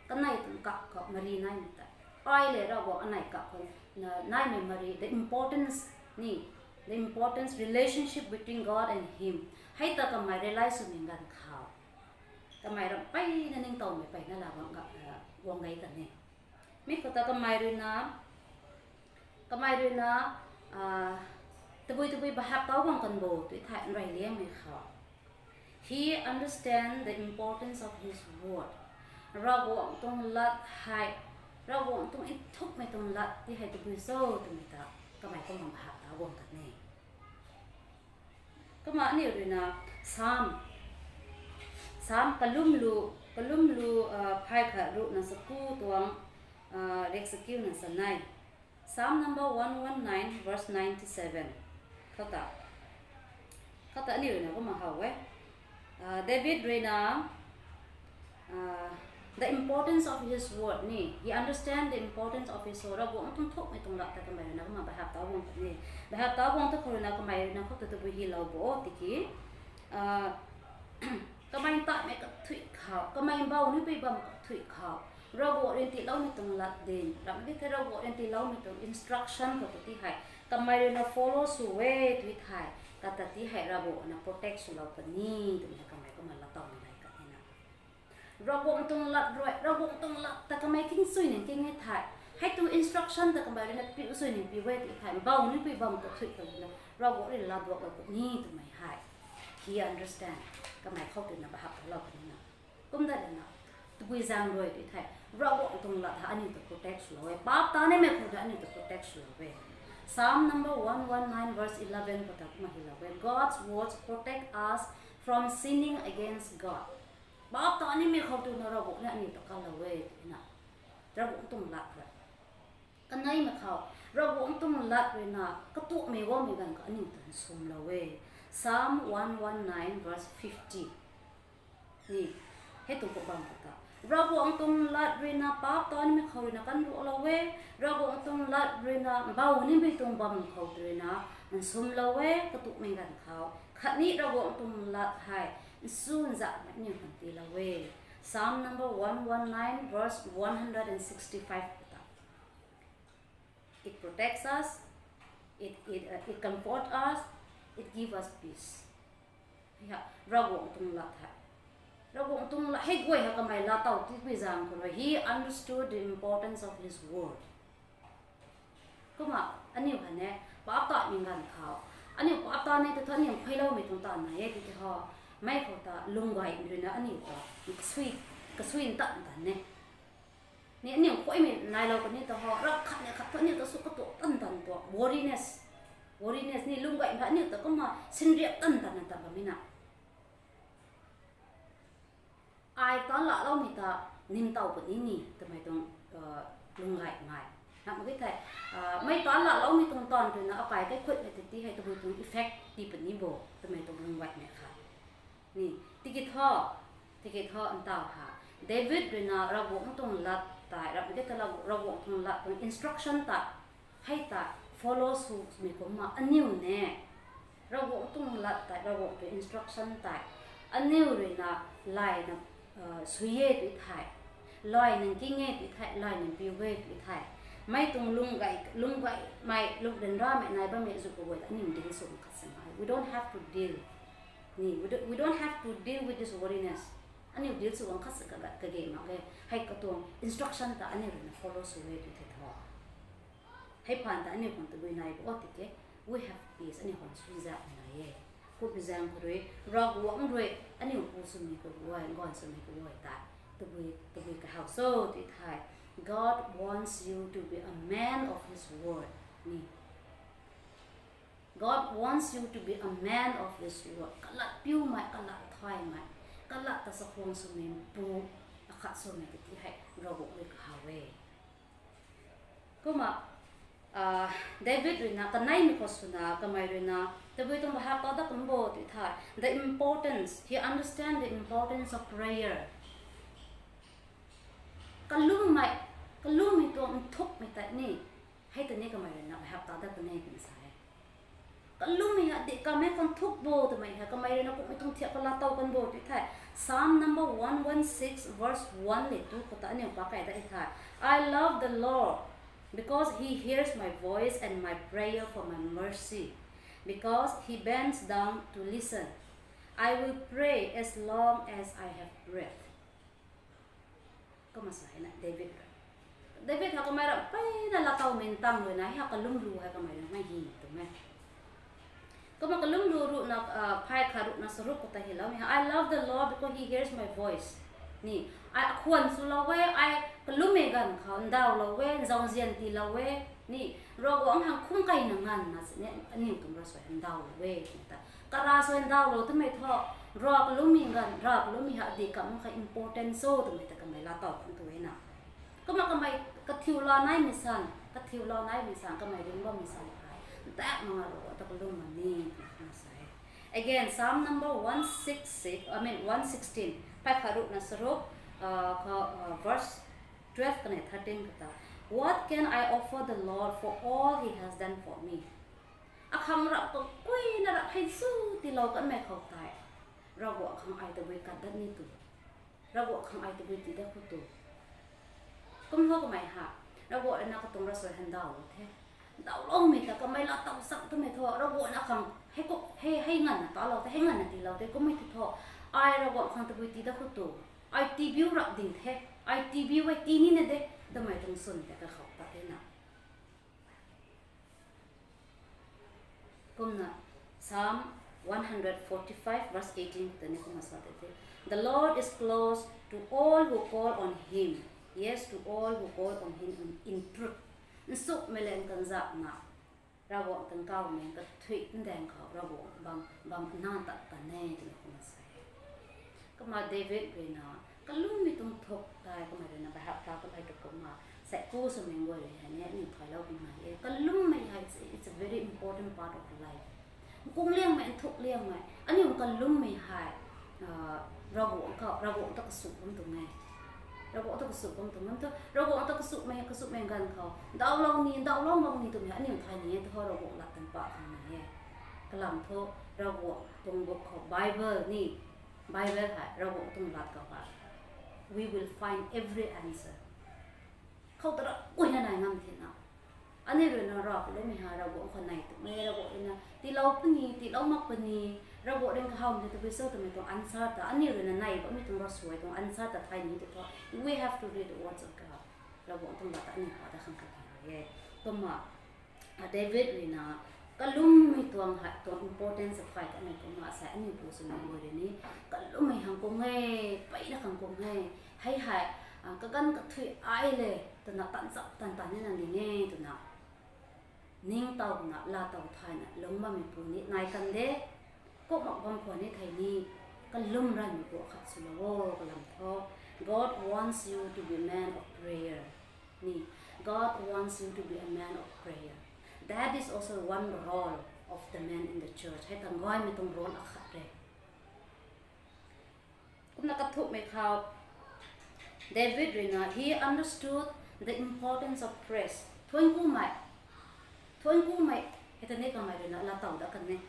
Kanei tuang kak khou mari naimei tei, ai le Ravguangc anei kak khou naimei mari, the importance ni, the importance relationship between God and him, hei ta kamei realize swmei ganv khou, kamei ram peyna ningtowmei peyna la guang gei kan e. Mi khou ta kamei ruina, kamei ruina, tabui tabui bahap tau guang kan bo tw thei nrey liangmei khou, he understand the importance of his word. Ravguangc tuang lat hei, Ravguangc tuang nthukmei tuang lat ti hei tabui cho twmei ta kamei kumna bahap tau guang kan e. Kumna aniu ruina Psalm, Psalm kalum lu, kalum lu, phay khat ruhna saku tuang, riak sakiuna chanei. Psalm number one one nine, verse ninety-seven. Khou ta, khou ta aniu ruina kumna how e. David ruina, The importance of his word ni. He understand the importance of his word. Ravguangc tuang thukmei tuang lat ta kamei ruina kumna bahap ta guang ta ni. Bahap ta guang ta khou ruina kamei ruina khou ta tabui hylou bo tiki. Kamei tatmei kathuic khou, kamei bau ni pui bam kathuic khou, Ravguangc rui tiiloumei tuang lat din, ram di the Ravguangc rui tiiloumei tuang instruction khou ta ti hei kamei ruina follow sw e tui thei, kata ti hei Ravguangc na protect swlou puni twmei kamei kumna lat tawmei nai ka tina. Ravguangc tuang lat rui, Ravguangc tuang lat ta kamei king sui ning king e thei, hei tuang instruction ta kamei ruina piu sui ning piu e tui thei, bau ni pui bam kathuic khou ruina Ravguangc rui lat duaklou puni twmei hei he understand, kamei khou twna bahap lou puni na. Kumdat lana, tabui zaeng rui tui thei, Ravguangc tuang lat hei aniu ta protect swlou e. Paap ta nimei khou ta aniu ta protect swlou e. Psalm number one one nine verse eleven khou ta kumna hylou e. God's words protect us from sinning against God. Paap ta nimei khou twna Ravguangc ni aniu ta kalou e twna. Ravguangc tuang lat rui. Kaneimei khou, Ravguangc tuang lat ruina katuakmei guangmei ganv khou aniu ta nsumlou e. Psalm one one nine verse fifty. Ni, hei tuang khou bam khou ta. Ravguangc tuang lat ruina paap ta nimei khou ruina kanruaklou e. Ravguangc tuang lat ruina bau nimei tuang bam khou ruina nsumlou e, katuakmei ganv khou. Khatni Ravguangc tuang lat hei nsu nzakmei aniu khang tiilou e. Psalm number one one nine verse one hundred and sixty-five khou ta. It protects us, it, it, uh, it comforts us, it gives us peace. Ya, Ravguangc tuang lat hei. Ravguangc tuang lat hei guay hei kamei lat tow tipui zaeng khou rui. He understood the importance of his word. Kumna, aniu hei ne, paap ta ning ganv khou. Aniu paap ta ni tu thu aniu khuayloumei tuang ta nai e ti ti ho. Mei khou ta lung guay ruina aniu ta kasui, kasui ntan ntan ne. Ni aniu khuaymei nailou kani ta ho, rak khat ni khat thu aniu ta sw katuak tan tan tuak, worriness. Worriness ni lung guay hei aniu ta kumna sinriak tan tan na ta bammei na. Ai ta laloumei ta ning tow puni ni twmei tuang lung guay mei. Na mak e thei, mei ta laloumei tuang tan ruina akai kaikhutmei tei ti hei tabui tuang effect tii puni bo twmei tuang lung guaymei khat. Ni, tiki thu, tiki thu ntaw ha. David ruina Ravguangc tuang lat tei, Ravguangc tuang lat tuang instruction ta, hei ta follow swmei kumna aniu ne. Ravguangc tuang lat tei, Ravguangc tuang instruction tei, aniu ruina layna sui e tui thei, lay nang king e tui thei, lay nang piu e tui thei, mei tuang lung guay, lung guaymei, lung ryanramei nai bammei zu kaguay ta aniu deal sw khat sa nai. We don't have to deal. Ni, we don't, we don't have to deal with this worriness. Aniu deal sw guang khat sa kagat kage mak ge. Hei katuang instruction ta aniu ruina follow sw e tui thei thu, hei phaan ta aniu khang tabui nai bo tiki, we have peace, aniu khang sui zak nai e. Kumna zaeng khou rui, Ravguangc rui aniu pu swmei kaguay, gaanv swmei kaguay ta tabui, tabui kahaw cho tui thei, God wants you to be a man of his word. Ni, God wants you to be a man of his word. Kalat piumei, kalat thaymei, kalat ta chakhwang swmei pu, akhat swmei tei ti hei Ravguangc rui kahaw e. Kumna, David ruina kaneimei khou swna kamei ruina tabui tuang bahap ta dat kan bo tui thei, the importance, he understand the importance of prayer. Kalummei, kalummei tuang nthukmei tei ni, hei ta ni kamei ruina bahap ta dat kan e twna sa e. Kalummei hei dih kamei khang thuk bo twmei hei kamei ruina kummei tuang thiak kala tow kan bo tui thei, Psalm number one one six verse one le two khou ta aniu pa kai dat e thei, I love the Lord because he hears my voice and my prayer for my mercy, because he bends down to listen. I will pray as long as I have breath. Kumna sa e na David rui. David ha kamei ra mpeyna lat towmei ntang rui na, ha kalumlu hei kamei ruina hi tuang e. Kumna kalumlu ruhna, phay khat ruhna charuk khou ta hyloumei hei, I love the Lord because he hears my voice. Ni, ai akhwan swlou e, ai kalummei ganv khou ndawlou e, nzauzian tiilou e. Ni, Ravguangc hang khum keyna nganvna sini aniu tuang ravsuai ndawlou e twmei ta. Karavsuai ndawlou twmei thu, Rav kalummei ganv, Rav kalummei hei dih kamei kha important cho twmei ta kamei lat tow kan tu e na. Kumna kamei kathiu la naimei san, kathiu la naimei san, kamei ringc bammei san hei, ntak mak nga Ravguangc ta kalum mak ni twna sa e. Again, Psalm number one six six, I mean one sixteen, phay khat ruhna charuk, uh, kha, uh, verse twelve kanei thirteen kata, "What can I offer the Lord for all he has done for me?" Akhang rap kakuina rap hei zu tiilou kanmei khou tei, Ravguangc khang ai tabui kat dat ni tu, Ravguangc khang ai tabui tii dat khou tu. Kum hou kamei ha, Ravguangc rui na katuang ravsuai hei ndauhlou the. Ndauhloumei ta kamei laa taw chang twmei thu, Ravguangc na khang hei ku, hei, hei nganvna talou the, hei nganvna tiilou the, kummei ti thu, ai Ravguangc khang tabui tii dat khou tu, ai tiibiu rap ding the, ai tiibiu e tii nina de, twmei tuang swn tei kakhou ta the na. Kumna Psalm one hundred forty-five verse eighteen ta ni kumna sa te the, "The Lord is close to all who call on him. Yes, to all who call on him in, in truth." Nsukmei le nkanzakna, Ravguangc tuang kawmei kathui ndaeng khou Ravguangc bam, bam na tat tan e twna kumna sa e. Kumna David rui na, kalummei tuang thuk tei kamei rui na bahap ta kamei tu kumna, sai ku swmei guay rui hei ni aniu thaylou kumna e. Kalummei hei, it's, it's a very important part of life. Nkung liangmei, nthuk liangmei, aniu kalummei hei, ah, Ravguangc khou, Ravguangc ta kasuk bam tuang e. Ravguangc ta kasuk bam tuang e. Ravguangc ta kasukmei, kasukmei ganv khou, ndauhlou ni, ndauhlou mak ni twmei aniu thay ni e, tu khou Ravguangc lat tan pa khang nai e. Kalam thu, Ravguangc tuang book khou Bible ni, Bible hei Ravguangc tuang lat khou hei, we will find every answer. Khou ta rap guayna nai ngam the na. Aniu rui na rav loumei hei Ravguangc khou nai twmei, Ravguangc rui na tiilou puni, tiilou mak puni, Ravguangc rui kahawmei tabui cho twmei tuang answer ta, aniu rui na nai bammei tuang ravsuai tuang answer ta thay ni tu thu, we have to read the words of God. Ravguangc tuang lat ta aniu pa ta khang kage e. Kumna, a, David rui na, kalummei tuang hei, tuang importance of faith aniu kumna sa, aniu pu swmei guay rui ni, kalummei khang kung e, peyna khang kung e, hei hei, a, kaganv kathui ai le, twna tanchap tan tan nina ding e twna, ningtowna, laatow thayna lungc bammei pu ni nai kan de. Kumna bam khwan ni thei ni, kalum ranmei pu khat swlou o, kalam thu, God wants you to be a man of prayer. Ni, God wants you to be a man of prayer. That is also one role of the man in the church. Hei tang gaymei tuang role akhat re. Kumna kathumhmei khou, David rui na, he understood the importance of praise. Thuanc kumei, thuanc kumei, hei ta ni kamei rui na laatow dat kan e.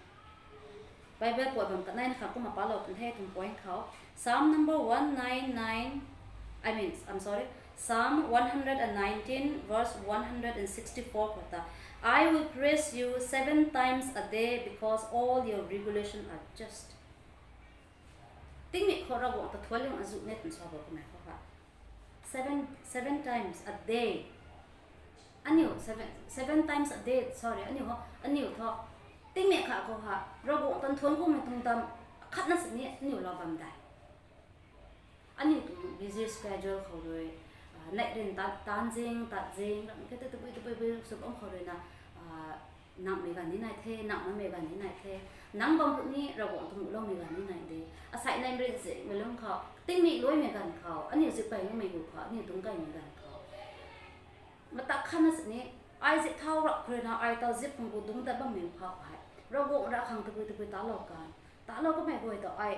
Bible puat bam kanei na khang kumna palou kan the tuang point khou. Psalm number one nine nine, I mean, I'm sorry, Psalm one hundred and nineteen verse one hundred and sixty-four khou ta, "I will praise you seven times a day because all your regulations are just." Tingmik khou Ravguangc ta thuanc liang azuh ne twna sa bo kamei khou ha. Seven, seven times a day. Aniu seven, seven times a day, sorry, aniu ho, aniu thu. Tingmik kha khou ha, Ravguangc tan thuanc kumei tuang dam, khatna sini aniu lou bam dai. Aniu tuang busy schedule khou rui, ah, neih ryn tat, taanv zing, tat zing, ram khe ta tabui tabui bui sw bam khou rui na, ah, nangmei ganv ni nai the, nang makmei ganv ni nai the, nang bam puni Ravguangc tuang muhloumei ganv ni nai de. Asei neih ryn zingmei lung khou, tingmik luaimei ganv khou, aniu zip pei makmei gu khou, aniu dungc kaimei ganv khou. Matak khatna sini, ai zip thau rap khou rui na, ai taw zip khang gu dungc tat bammei phau hei, Ravguangc ra khang tabui tabui talou kan. Talou kamei guay ta ai,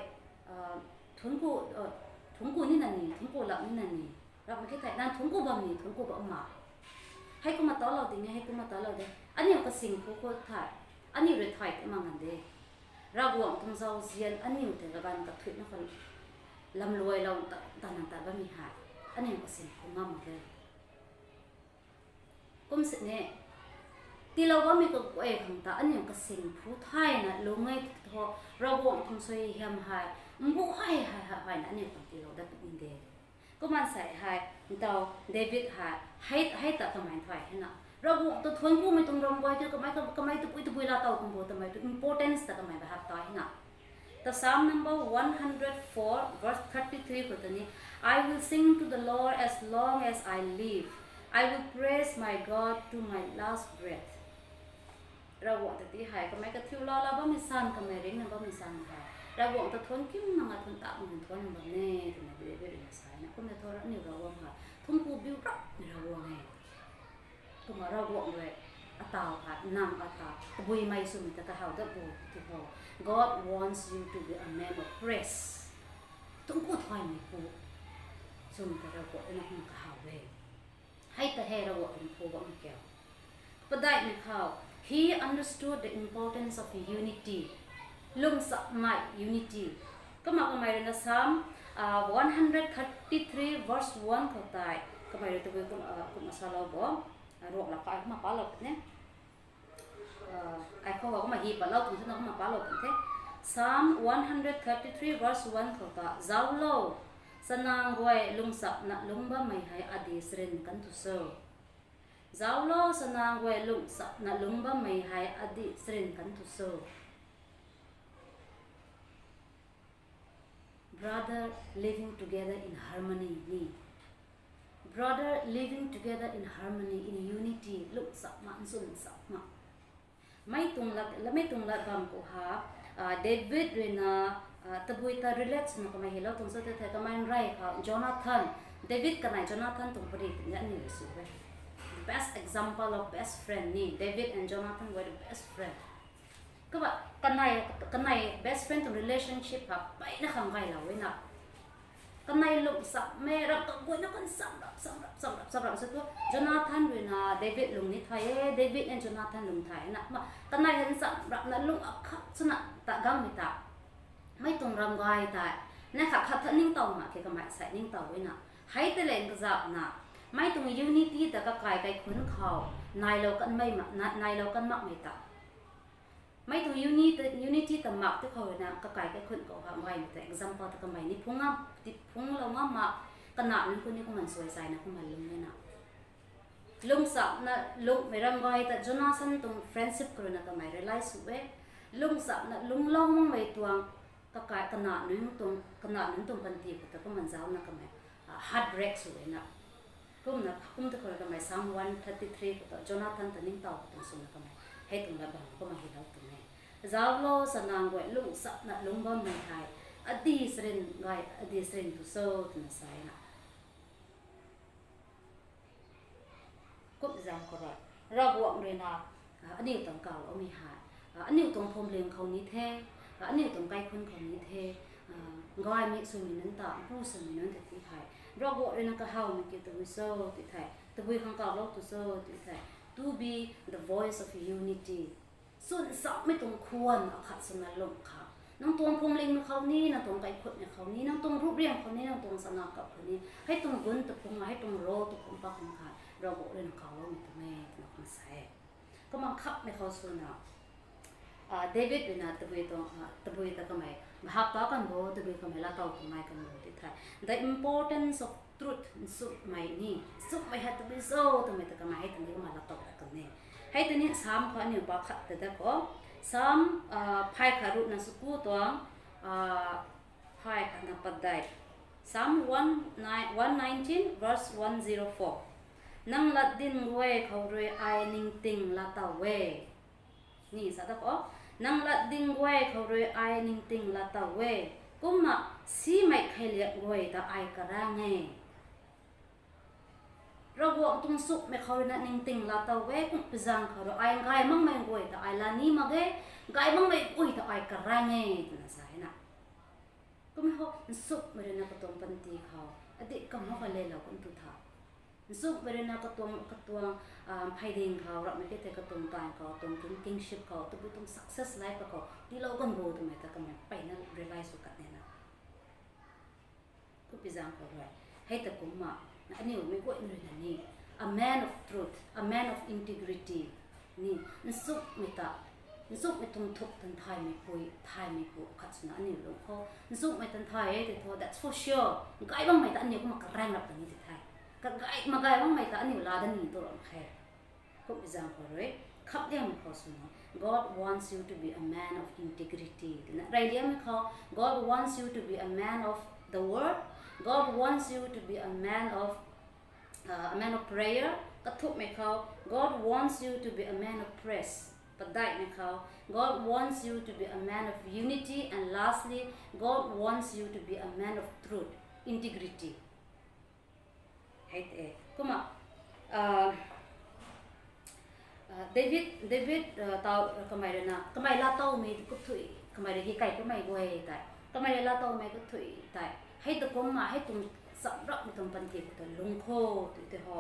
ah, thuanc ku, ah, thuanc ku nina ni, thuanc ku lap nina ni. Ram khe thei, nang thuanc ku bam ni, thuanc ku bam ma. Hei kumna talou ding e, hei kumna talou de. Aniu kasing phu khou thei, aniu rui thay ti mak ngan de. Ravguangc tuang zauzian aniu tei kaganv kathuina khou lamluailou ta, ta nang tat bammei hei, aniu kasing phu ngam mak de. Kum sini, tiilou bammei kaguay khang ta aniu kasing phu thayna lung e thu, Ravguangc tuang suaihiam hei, mbu hei hei hei hei na aniu khang tiilou dat puni de. Kumna sei hei, ntaw David hei, hei, hei ta kamei thay hei na, Ravguangc ta thuanc kumei tuang ram guay kiu kamei, kamei tabui tabui laatow kum bo twmei tu importance ta kamei bahap ta hei na. Ta Psalm number one hundred four, verse thirty-three khou ta ni, "I will sing to the Lord as long as I live. I will praise my God to my last breath." Ravguangc ta ti hei, kamei kathiu lala bammei san, kamei ringna bammei san hei, Ravguangc ta thuanc kim nanga thuanc tak nang thuanc bam e, twna David rui na sa na. Kumna thu aniu Ravguangc hei, thuanc ku biu rapmei Ravguangc e. Kumna Ravguangc rui, ataw hei, nang ataw, tabuimei swmei ta kahaw dat bo, ti khou. God wants you to be a man of praise. Thuanc ku thaymei pu. Sum ta Ravguangc na hum kahaw e. Hei ta hei Ravguangc phu bam kiu. Padaihmei khou, he understood the importance of unity. Lungsamei, unity. Kumna kamei rui na Psalm, uh, one hundred thirty-three verse one khou tei, kamei rui tabui kum, uh, kumna salou bo. Uh, ruak la kai kumna palou ne. Uh, ai khou kumna hi palou tuang sina kumna palou kan the. Psalm one hundred thirty-three verse one khou ta, zauclo, chanang guay lungsamna lungc bammei hei adi sarin kan tu so. Zauclo, chanang guay lungsamna lungc bammei hei adi sarin kan tu so. Brother living together in harmony ni. Brother living together in harmony, in unity, lungsamna, nchunsamna. Mei tuang lat, la mei tuang lat bam khou ha, uh, David rui na, uh, tabui ta relate swna kamei helou tuang cho tei the, kamei nrey khou Jonathan, David kanei Jonathan tuang pari tini aniu sw e. Best example of best friend ni, David and Jonathan were the best friend. Kumna kanei, kanei best friend tuang relationship ha mpeyna khang gaylou e na. Kanei lungsammei ram kaguayna kan cham rap, cham rap, cham rap, cham rap se tu, Jonathan rui na David lung ni thay e, David and Jonathan lung thay na. Kumna kanei hei cham rapna lung akhat swna ta gangmei ta. Mei tuang ram gay tei, nai khat khat tha ningtow mak khe kamei sei ningtow e na. Hei tei le kazauhna, mei tuang unity ta kakai kaikhunc khou, nailou kan mei ma, na, nailou kan makmei ta. Mei tuang unity, unity ta mak tu khou na kakai kaikhunc khou ha gaymei ta example ta kamei ni phungc ngam, ti phungclou ngam mak, kana nunc khou ni kumna suai saina kumna lung e na. Lungsamna lungmei ram gay ta Jonathan tuang friendship khou rui na kamei realize sw e. Lungsamna lungclou makmei tuang, kakai kana nunc tuang, kana nunc tuang panty khou ta kumna zaucna kamei, ah, heartbreak sw e na. Kumna, kum ta khou rui kamei Psalm one thirty-three khou ta Jonathan ta ningtow khou tuang swna kamei hei tuang lat bam kumna helou tuang e. Zauclo, chanang guay lungsamna lungc bammei hei adi sarin gay, adi sarin tu so twna sa e na. Kum zaeng khou rui, Ravguangc rui na, ah, aniu tuang kawloumei hei, ah, aniu tuang phuamling khou ni the, ah, aniu tuang kaikhunc khou ni the, ah, gaymei swmei nunc ta, mpu swmei nunc ta ti hei, Ravguangc rui na kahawmei kiu tabui cho ti thei, tabui khang kawlou tu cho ti thei, to be the voice of unity. Chwn sakmei tuang khwan akhat swna lung kha. Nang tuang phuamlingmei khou ni, nang tuang kaikhunhmei khou ni, nang tuang rupriang khou ni, nang tuang chana kap khou ni, hei tuang gun ta phungc, hei tuang role ta phungc pat khang kha, Ravguangc rui na kawloumei tuang e twna kumna sa e. Kumna khatmei khou swna, ah, David rui na tabui tuang, ah, tabui ta kamei, mahap ta kan bo, tabui kamei laatow tuang nai kan bo ti thei, the importance of truth, nchumhmei ni, nchumhmei hei tabui cho twmei ta kamei hei ta ni kumna laatow ta kan e. Hei ta ni Psalm khou aniu pa khat ta dat khou, Psalm, ah, phay khat ruhna chaku tuang, ah, phay khatna padeih. Psalm one nineteen verse one zero four. Nang lat ding guay khou rui ai ningting laatow e. Ni sa dat khou, nang lat ding guay khou rui ai ningting laatow e. Kumna simei kheiliak guay ta ai karang e. Ravguangc tuang nchumhmei khou rui na ningting laatow e, kum pi zaeng khou rui ai gay makmei guay ta ai laa ni mak ge, gay makmei guay ta ai karang e twna sa e na. Kummei khou nchumhmei rui na katuang panty khou, adih kam khou leilou kan tu tha. Nchumhmei rui na katuang, katuang, ah, pheyding khou, ramhmei ke thei katuang time khou, katuang king, kingship khou, tabui tuang success life khou tiilou kan bo twmei ta kamei mpeyna realize sw kan e na. Kum pi zaeng khou rui, hei ta kumna, aniu mei guay rui na ni, a man of truth, a man of integrity ni, nchumhmei ta, nchumhmei tuang thuk tan thaymei pui, thaymei pu khat swna aniu lung khou nchumhmei tan thay e tei thu, that's for sure. Gay makmei ta aniu kumna karang rap ta ni ti the. Kagay, magay makmei ta aniu laa dat ni tu ram khe. Kum pi zaeng khou rui, khamliangmei khou swna, God wants you to be a man of integrity twna reyliangmei khou, God wants you to be a man of the word. God wants you to be a man of, uh, a man of prayer. Kathumhmei khou, God wants you to be a man of praise. Padeihmei khou, God wants you to be a man of unity. And lastly, God wants you to be a man of truth, integrity. Hei te, kumna, ah, ah, David, David, ah, taw, kamei rui na, kamei laatowmei kut thui, kamei rui hi kai kamei guay tei, kamei rui laatowmei kut thui tei, hei ta kumna, hei tuang chamrapmei tuang panty khou ta lungc kho, tw tei ho.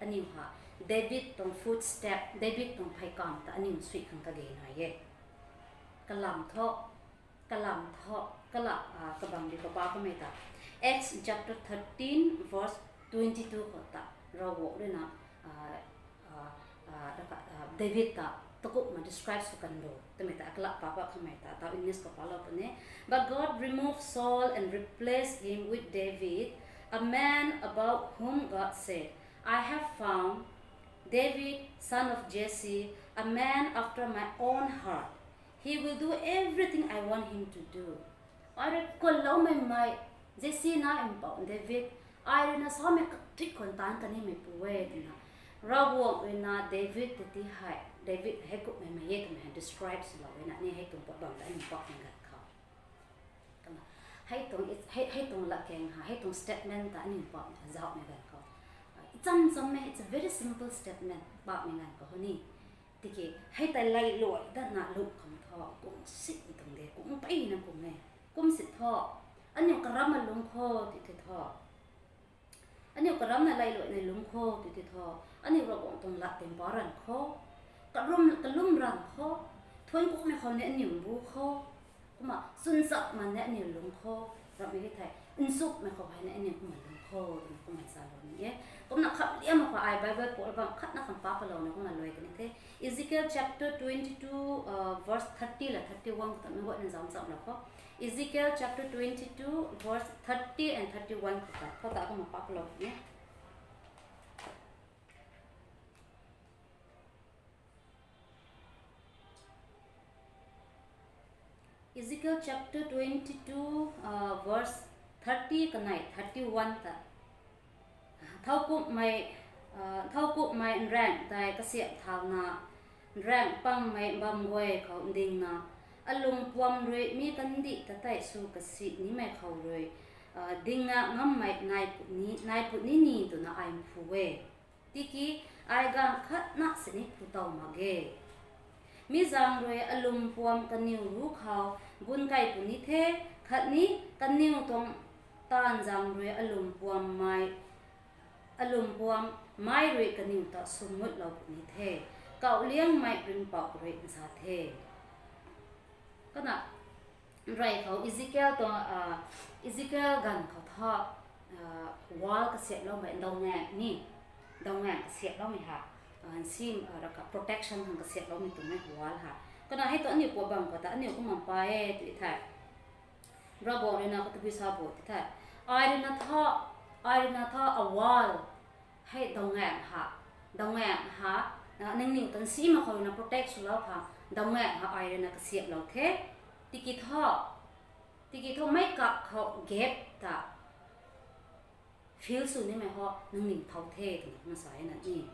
Aniu ha, David tuang footstep, David tuang pheykamv ta aniu sui khang kage nai e. Kalam thu, kalam thu, kala, ah, kabang di kapa kamei ta. Acts chapter thirteen verse twenty-two khou ta, Ravguangc rui na, ah, ah, ah, raka, ah, David ta takumhna describe sw kan lo twmei ta, kala pa pa kamei ta, tau English khou palou puni. But God removed Saul and replaced him with David, a man about whom God said, I have found David, son of Jesse, a man after my own heart. He will do everything I want him to do. Ai rui kuanloumei mei, Jesse na mpouh David, ai rui na samei kathuic khwan taanc kanimeipu e twna, Ravguangc rui na David ta ti hei, David hei kumhmei mei e twmei hei describe swlou e na, ni hei tuang pat bam ta aniu pammei ganv khou. Kumna, hei tuang, hei, hei tuang latkaeng ha, hei tuang statement ta aniu pammei zauhmei ganv khou, ah, cham chammei, it's a very simple statement, pammei ganv khou ni. Tiki, hei tei lailuai datna lungh khang thu, kum si tuang de, kum mpeyna kum e. Kum si thu, aniu karamna lungc kho, tw tei thu. Aniu karamna lailuaina lungc kho, tw tei thu. Aniu Ravguangc tuang lat timpou ranv kho. Karum, kalum ranv kho. Thuanc kumhmei khou ni aniu mbu kho. Kumna, chwnchapman ni aniu lungc kho. Ramhmei ki thei, nchumhmei khou hei ni aniu kumna lungc kho, twna kumna salou ni e. Kumna khamliammei khou ai Bible pau bam khatna kham pa palouna kumna luai kani the. Ezekiel chapter twenty-two, uh, verse thirty la thirty-one khou ta mei guayna zauc chamlou kho. Ezekiel chapter twenty-two, verse thirty and thirty-one khou ta, khou ta kumna pa palou ni. Ezekiel chapter twenty-two, uh, verse thirty kanei thirty-one ta. Thowkumhmei, uh, thowkumhmei nraengh tei kasiamh thauna, nraengh pangmei bam guay khou ndingna, alung puam rui mi kandih ta tei sw kasi nimei khou rui, uh, dingna ngammei nai puni, nai puni ni twna ai mphu e. Tiki ai ganv khatna sini phu tow mak ge. Mi zaeng rui alung puam kaniw ruc khou bun kai puni the, khatni kaniw tuang taanv zaeng rui alung puam mei, alung puam mei rui kaniw ta summutlou puni the, kauhliangmei ringhpouc rui nsa the. Kumna, rey khou Ezekiel tuang, ah, Ezekiel ganv khou thu, ah, wall kasiamhloumei, dawngaengc ni, dawngaengc kasiamhloumei ha, ah, sim, ah, raka protection khang kasiamhloumei tuang e wall ha. Kumna hei tu aniu pau bam khou ta aniu kumna pa e tw thei, Ravguangc rui na khou tabui sa bo tw thei, ai rui na thu, ai rui na thu a wall, hei dawngaengc ha, dawngaengc ha, ah, nangniw tan simei khou rui na protect swlou khang dawngaengc ha ai rui na kasiamhlou the. Tiki thu, tiki thu meic kak khou gap ta fill sw nimei ho nangniw thau the twna kumna sa e na ni.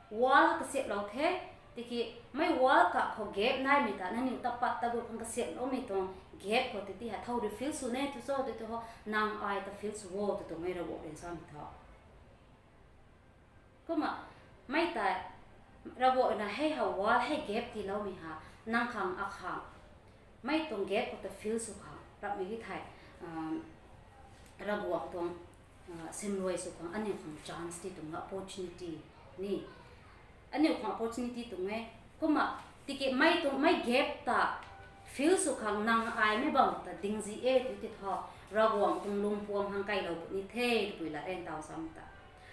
Wall kasiamhlou the, tiki meic wall kak khou gap naimei ta nangniw ta pat ta gu khang kasiamhloumei tuang gap khou titi hei thau rui fill sw ne tw cho tw tw ho nang ai ta fill sw o tw twmei Ravguangc rui samei thu. Kumna, mei tei, Ravguangc rui na hei ha wall hei gap tiiloumei ha, nang khang akhang, mei tuang gap khou ta fill sw khang, rapmei ki thei, ah, Ravguangc tuang, ah, simluai sw khang, aniu khang chance ti tuang opportunity ni. Aniu khang opportunity tuang e. Kumna, tiki mei tuang, mei gap ta fill sw khang nang ai mei bam ta ding zi e tw ti thu, Ravguangc tuang lungpuam khang kailou puni the, twpui la ren tau sam ta.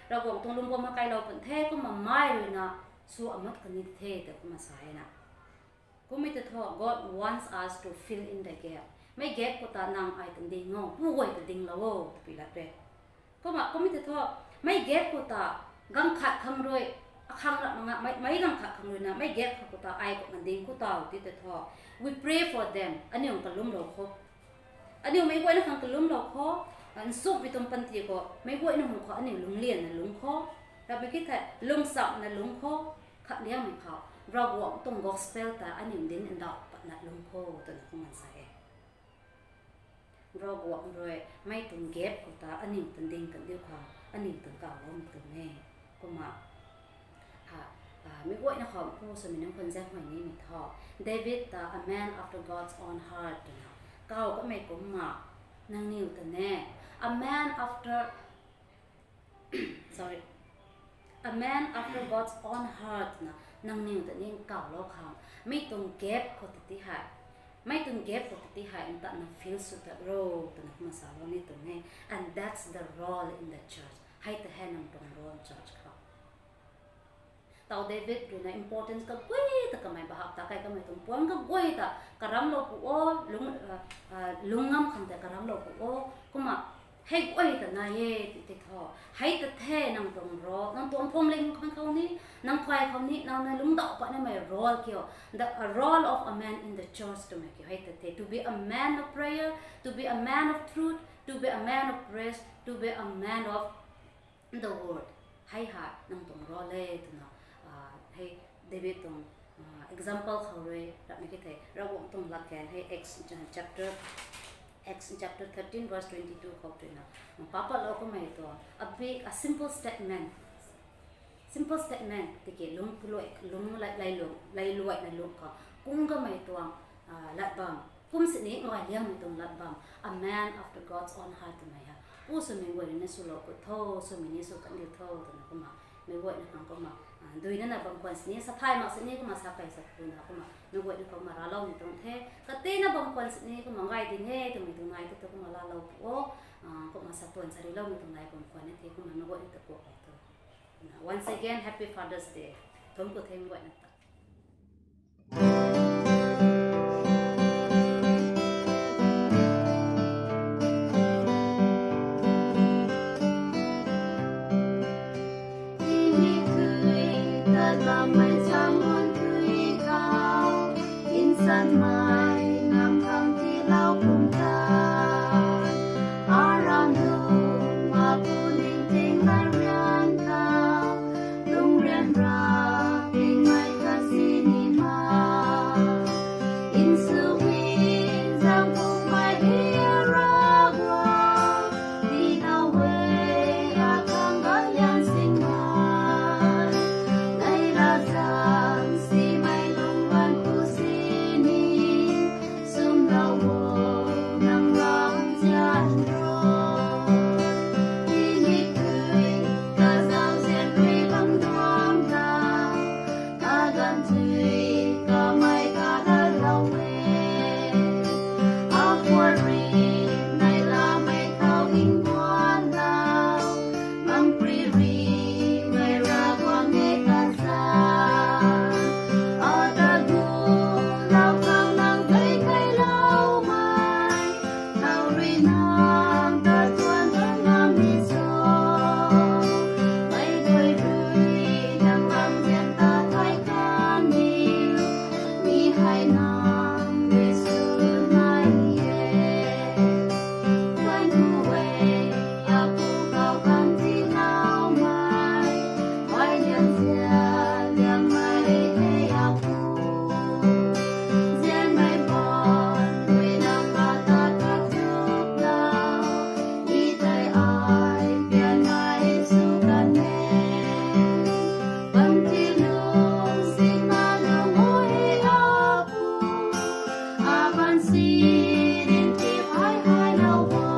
Ravguangc tuang lungpuam khang kailou puni the, kumna mei rui na sw amat kani the, ta kumna sa e na. Kummei ta thu, God wants us to fill in the gap. Mei gap khou ta nang ai ta ding o, pu guay ta dinglou o, twpui la re. Kumna, kummei ta thu, mei gap khou ta, ganv khat khang rui, akhang ra manga, mei, mei ganv khat khang rui na, mei gap khou ta, ai kumna ding khou tau ti ta thu, we pray for them, aniu kalumlou kho. Aniu meic guayna khang kalumlou kho, nchumhmei tuang panty khou, meic guayna hum khou aniu lunglianna lungc kho. Rapmei ki thei, lungchamna lungc kho, khatliangmei khou, Ravguangc tuang gospel ta aniu dinc ndauh patna lungc kho, twna kumna sa e. Ravguangc rui mei tuang gap khou ta aniu tan ding kan diu khang, aniu tan kawloumei tuang e. Kumna, ha, ah, meic guayna khou pu swmei nunc khang zaenghuay nimei thu, David ta a man after God's own heart twna kaw kamei kumna, nangniw ta ne, A man after, sorry, a man after God's own heart na nangniw ta ning kawlou khang. Mi tuang gap khou ta ti hei. Mi tuang gap khou ta ti hei, nta na fill sw ta ro, twna kumna salou ni tuang e. And that's the role in the church. Hei ta hei nang tuang role church khou. Tau David rui na importance kaguay ta kamei bahap ta kai kamei tuang point kaguay ta karamlou pu o, lung, uh, uh, lungngam khang ta karamlou pu o, kumna hei guay ta nai e ti, ti tho. Hei ta the nang tuang role, nang tuang phuamling khang khou ni, nang khay khou ni, nang na lungdauh patna mei role kiu. The, a role of a man in the church twmei kiu. Hei ta the, to be a man of prayer, to be a man of truth, to be a man of grace, to be a man of the word. Hei hei nang tuang role e twna, ah, hei David tuang, ah, example khou rui, rapmei ki thei, Ravguangc tuang latkaeng hei Acts, uh, chapter, Acts chapter thirteen verse twenty-two khou twna, ah, papatlou kamei tuang, a big, a simple statement. Simple statement, tiki lung puluai, lung lai, lai lung, lai luai na lung khou, kung kamei tuang, ah, lat bam, kum sini ngai liangmei tuang lat bam, a man after God's own heart twmei ha. Pu swmei guay ni swlou kut tho, swmei ni sw kan diu tho, twna kumna, mei guay na khang kumna, ah, dui na na bam khwan sini, sa thay mak sini, kumna sa kai sa puna, kumna, mei guay na kumna raloumei tuang the, kati na bam khwan sini, kumna ngai ding e, twmei tuang nai tu, tu kumna lalou pu o, ah, kumna sa tuan sa riloumei tuang nai bam khwan ni the, kumna mei guay na ta kuak kai tu. Once again, happy Father's Day. Thum khou the mei guay na ta. Nsanmei nang khang tiilou kum ta, aram lu mapu ningting larian khou, lungrian ra pingmei khat sini ma. Insumei zang pumei hei Ravguangc, tiilou e, akhang galian sing ma. Nai la zang simei lungwan ku sini, sumlou o, nang lam zian ro. Tingmik tui, kazauzian rui bam duang ta, kaganv tui, kamei kadatlou e. Akhwat rui, nai lamei khou ingguan la, bangpri rui, mei Ravguangc e kaza. Ata gu, lau khang nang dei kailoumei, khou rui nang ta tuan tuan ngam ni cho. Mei guay rui nang lam zian ta thay kan ni, mi hei nang rui sw nai e. Tuan ku e, apu khou khang tiiloumei, ai liang zian liangmei hei apu. Zianmei baan rui nang kata katuk lau, mi tei ai pianmei sw kan e. Bam ti lung singna lung o hei apu, aban si rin ti phai hailou o.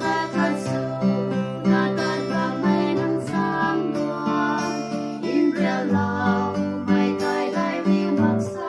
Khat khat sw na tat bammei nang sang duan, nrialoumei kai dai riu mak sa.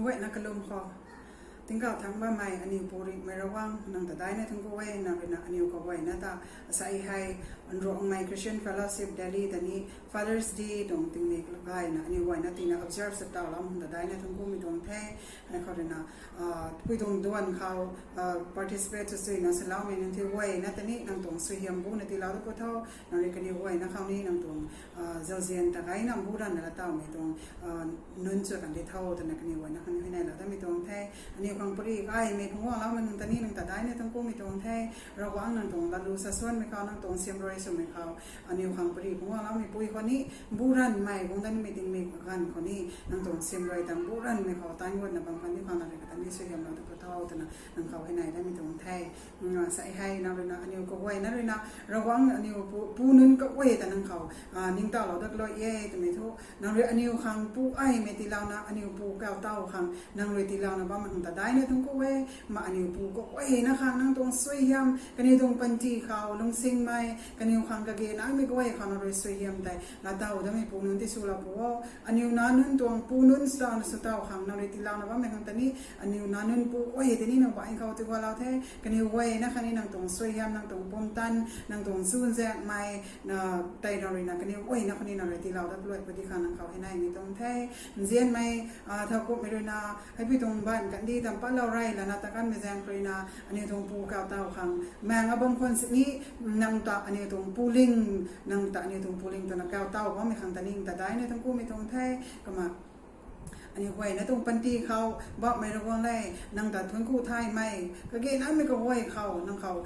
Guayna kalum khou tingkauh thangc bammei aniu Pu Ringhmei Ravguangc, nang ta daina thuanc ku e. Nang ruina aniu kaguayna ta, asei hei Nruangmei Christian Fellowship Delhi ta ni Father's Day tuang tingmik gayna aniu guayna tina observe sa tauh lam ta daina thuanc kumei tuang the. Hei khou ruina pui tuang duan khou participate sw suina saloumei nunc tei guayna ta ni nang tuang suaihiam buna tiilou da pu tho. Nang rui kaniw guayna khou ni nang tuang zauzian ta gayna bu ranna la tawmei tuang nunc chu kan di tho twna kaniw guayna khang huayneylou damei tuang the. Aniu khang pary kaymei phungc guangloumei nunc ta ni nang ta daina thuanc kumei tuang the. Ravguangc, nang tuang latlu sasuanmei khou, nang tuang siamruai swmei khou aniu khang pary phungc guangloumei pui khou ni bu ranmei guang danmei tingmik ganv khou ni nang tuang siamruai tang bu ranmei khou tan guatna bam khang ni khang nang rui kata ni suaihiamlou da pu tho twna nang khou huayney damei tuang the. Asei hei nang ruina aniu kaguayna ruina Ravguangc, aniu pu nunc kaguay ta nang khou ningtowlou dat kalui e twmei thu, nang rui aniu khang pu aymei tiilouna aniu pu kawtaw khang nang rui tiilouna bam nang ta daina thuanc ku e. Ma aniu pu kaguayna khang nang tuang suaihiam, kaniw tuang panty khou lungsingmei, kaniw khang kage naimei kaguay khou nang rui suaihiam tei laa taw damei pu nunc ti swlou pu o. Aniu nac nunc tuang pu nunc sw tawna sw taw khang nang rui tiilouna bammei khang ta ni aniu nac nunc pu guay tei ni nang baanc khou tiigualou the. Kaniw guayna khang ni nang tuang suaihiam, nang tuang pumtan, nang tuang chuzaenghmei tei nang ruina kaniw guayna khou ni nang rui tiilou dat kalui pudi khang nang khou huayneymei tuang the. Nzianmei thowkumhmei ruina hei pui tuang baanc kandih tam patlou rey lana ta kanmei zaeng khou ruina aniu tuang pu kawtaw khang maeng abam khwan sini nang ta aniu tuang puling, nang ta aniu tuang puling twna kawtaw bammei khang ta ni nang ta daina thuanc kumei tuang the. Kumna aniu guayna tuang panty khou bauhmei Ravguangc le, nang ta thuanc ku thaymei kage naimei kaguay khou nang khou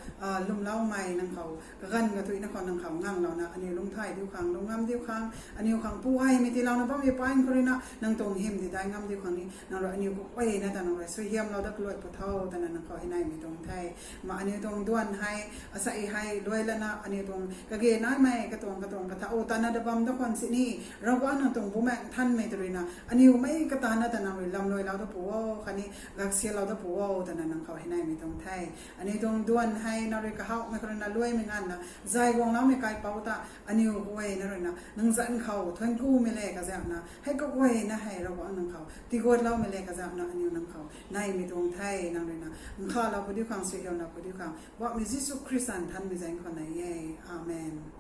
lwmloumei, nang khou kaganv kathuicna khou nang khou nganglouna aniu lungcthai diu khang, lung ngam diu khang, aniu khang pu aymei tiilouna bammei paan khou ruina nang tuang hym di dai ngam diu khang ni nang rui aniu kaguayna ta nang rui suaihiamlou dat kalui pu tho twna nang khou huayneymei tuang the. Ma aniu tuang duan hei, asei hei luai lana aniu tuang kage naimei katuang katuang katha u tana da bam da khwan sini, Ravguangc, nang tuang Bumaengh Nthanmei ta ruina aniu mei katana ta nang rui lamluailou dat pu o, khatni gaksialou dat pu o twna nang khou huayneymei tuang the. Aniu tuang duan hei nang rui kahawmei khou ruina luaimei nganvna zay guangloumei kaipouc ta aniu guayna ruina nang zanc khou thuanc kumei le kazauhna hei kaguayna hei Ravguangc, nang khou tiiguatloumei le kazauhna aniu nang khou neymei tuang the. Nang ruina nkhavlou pu diu khang, suaihiamlou pu diu khang, bauhmei Jisu Khrista Nthanmei zaeng khou nei e. Amen.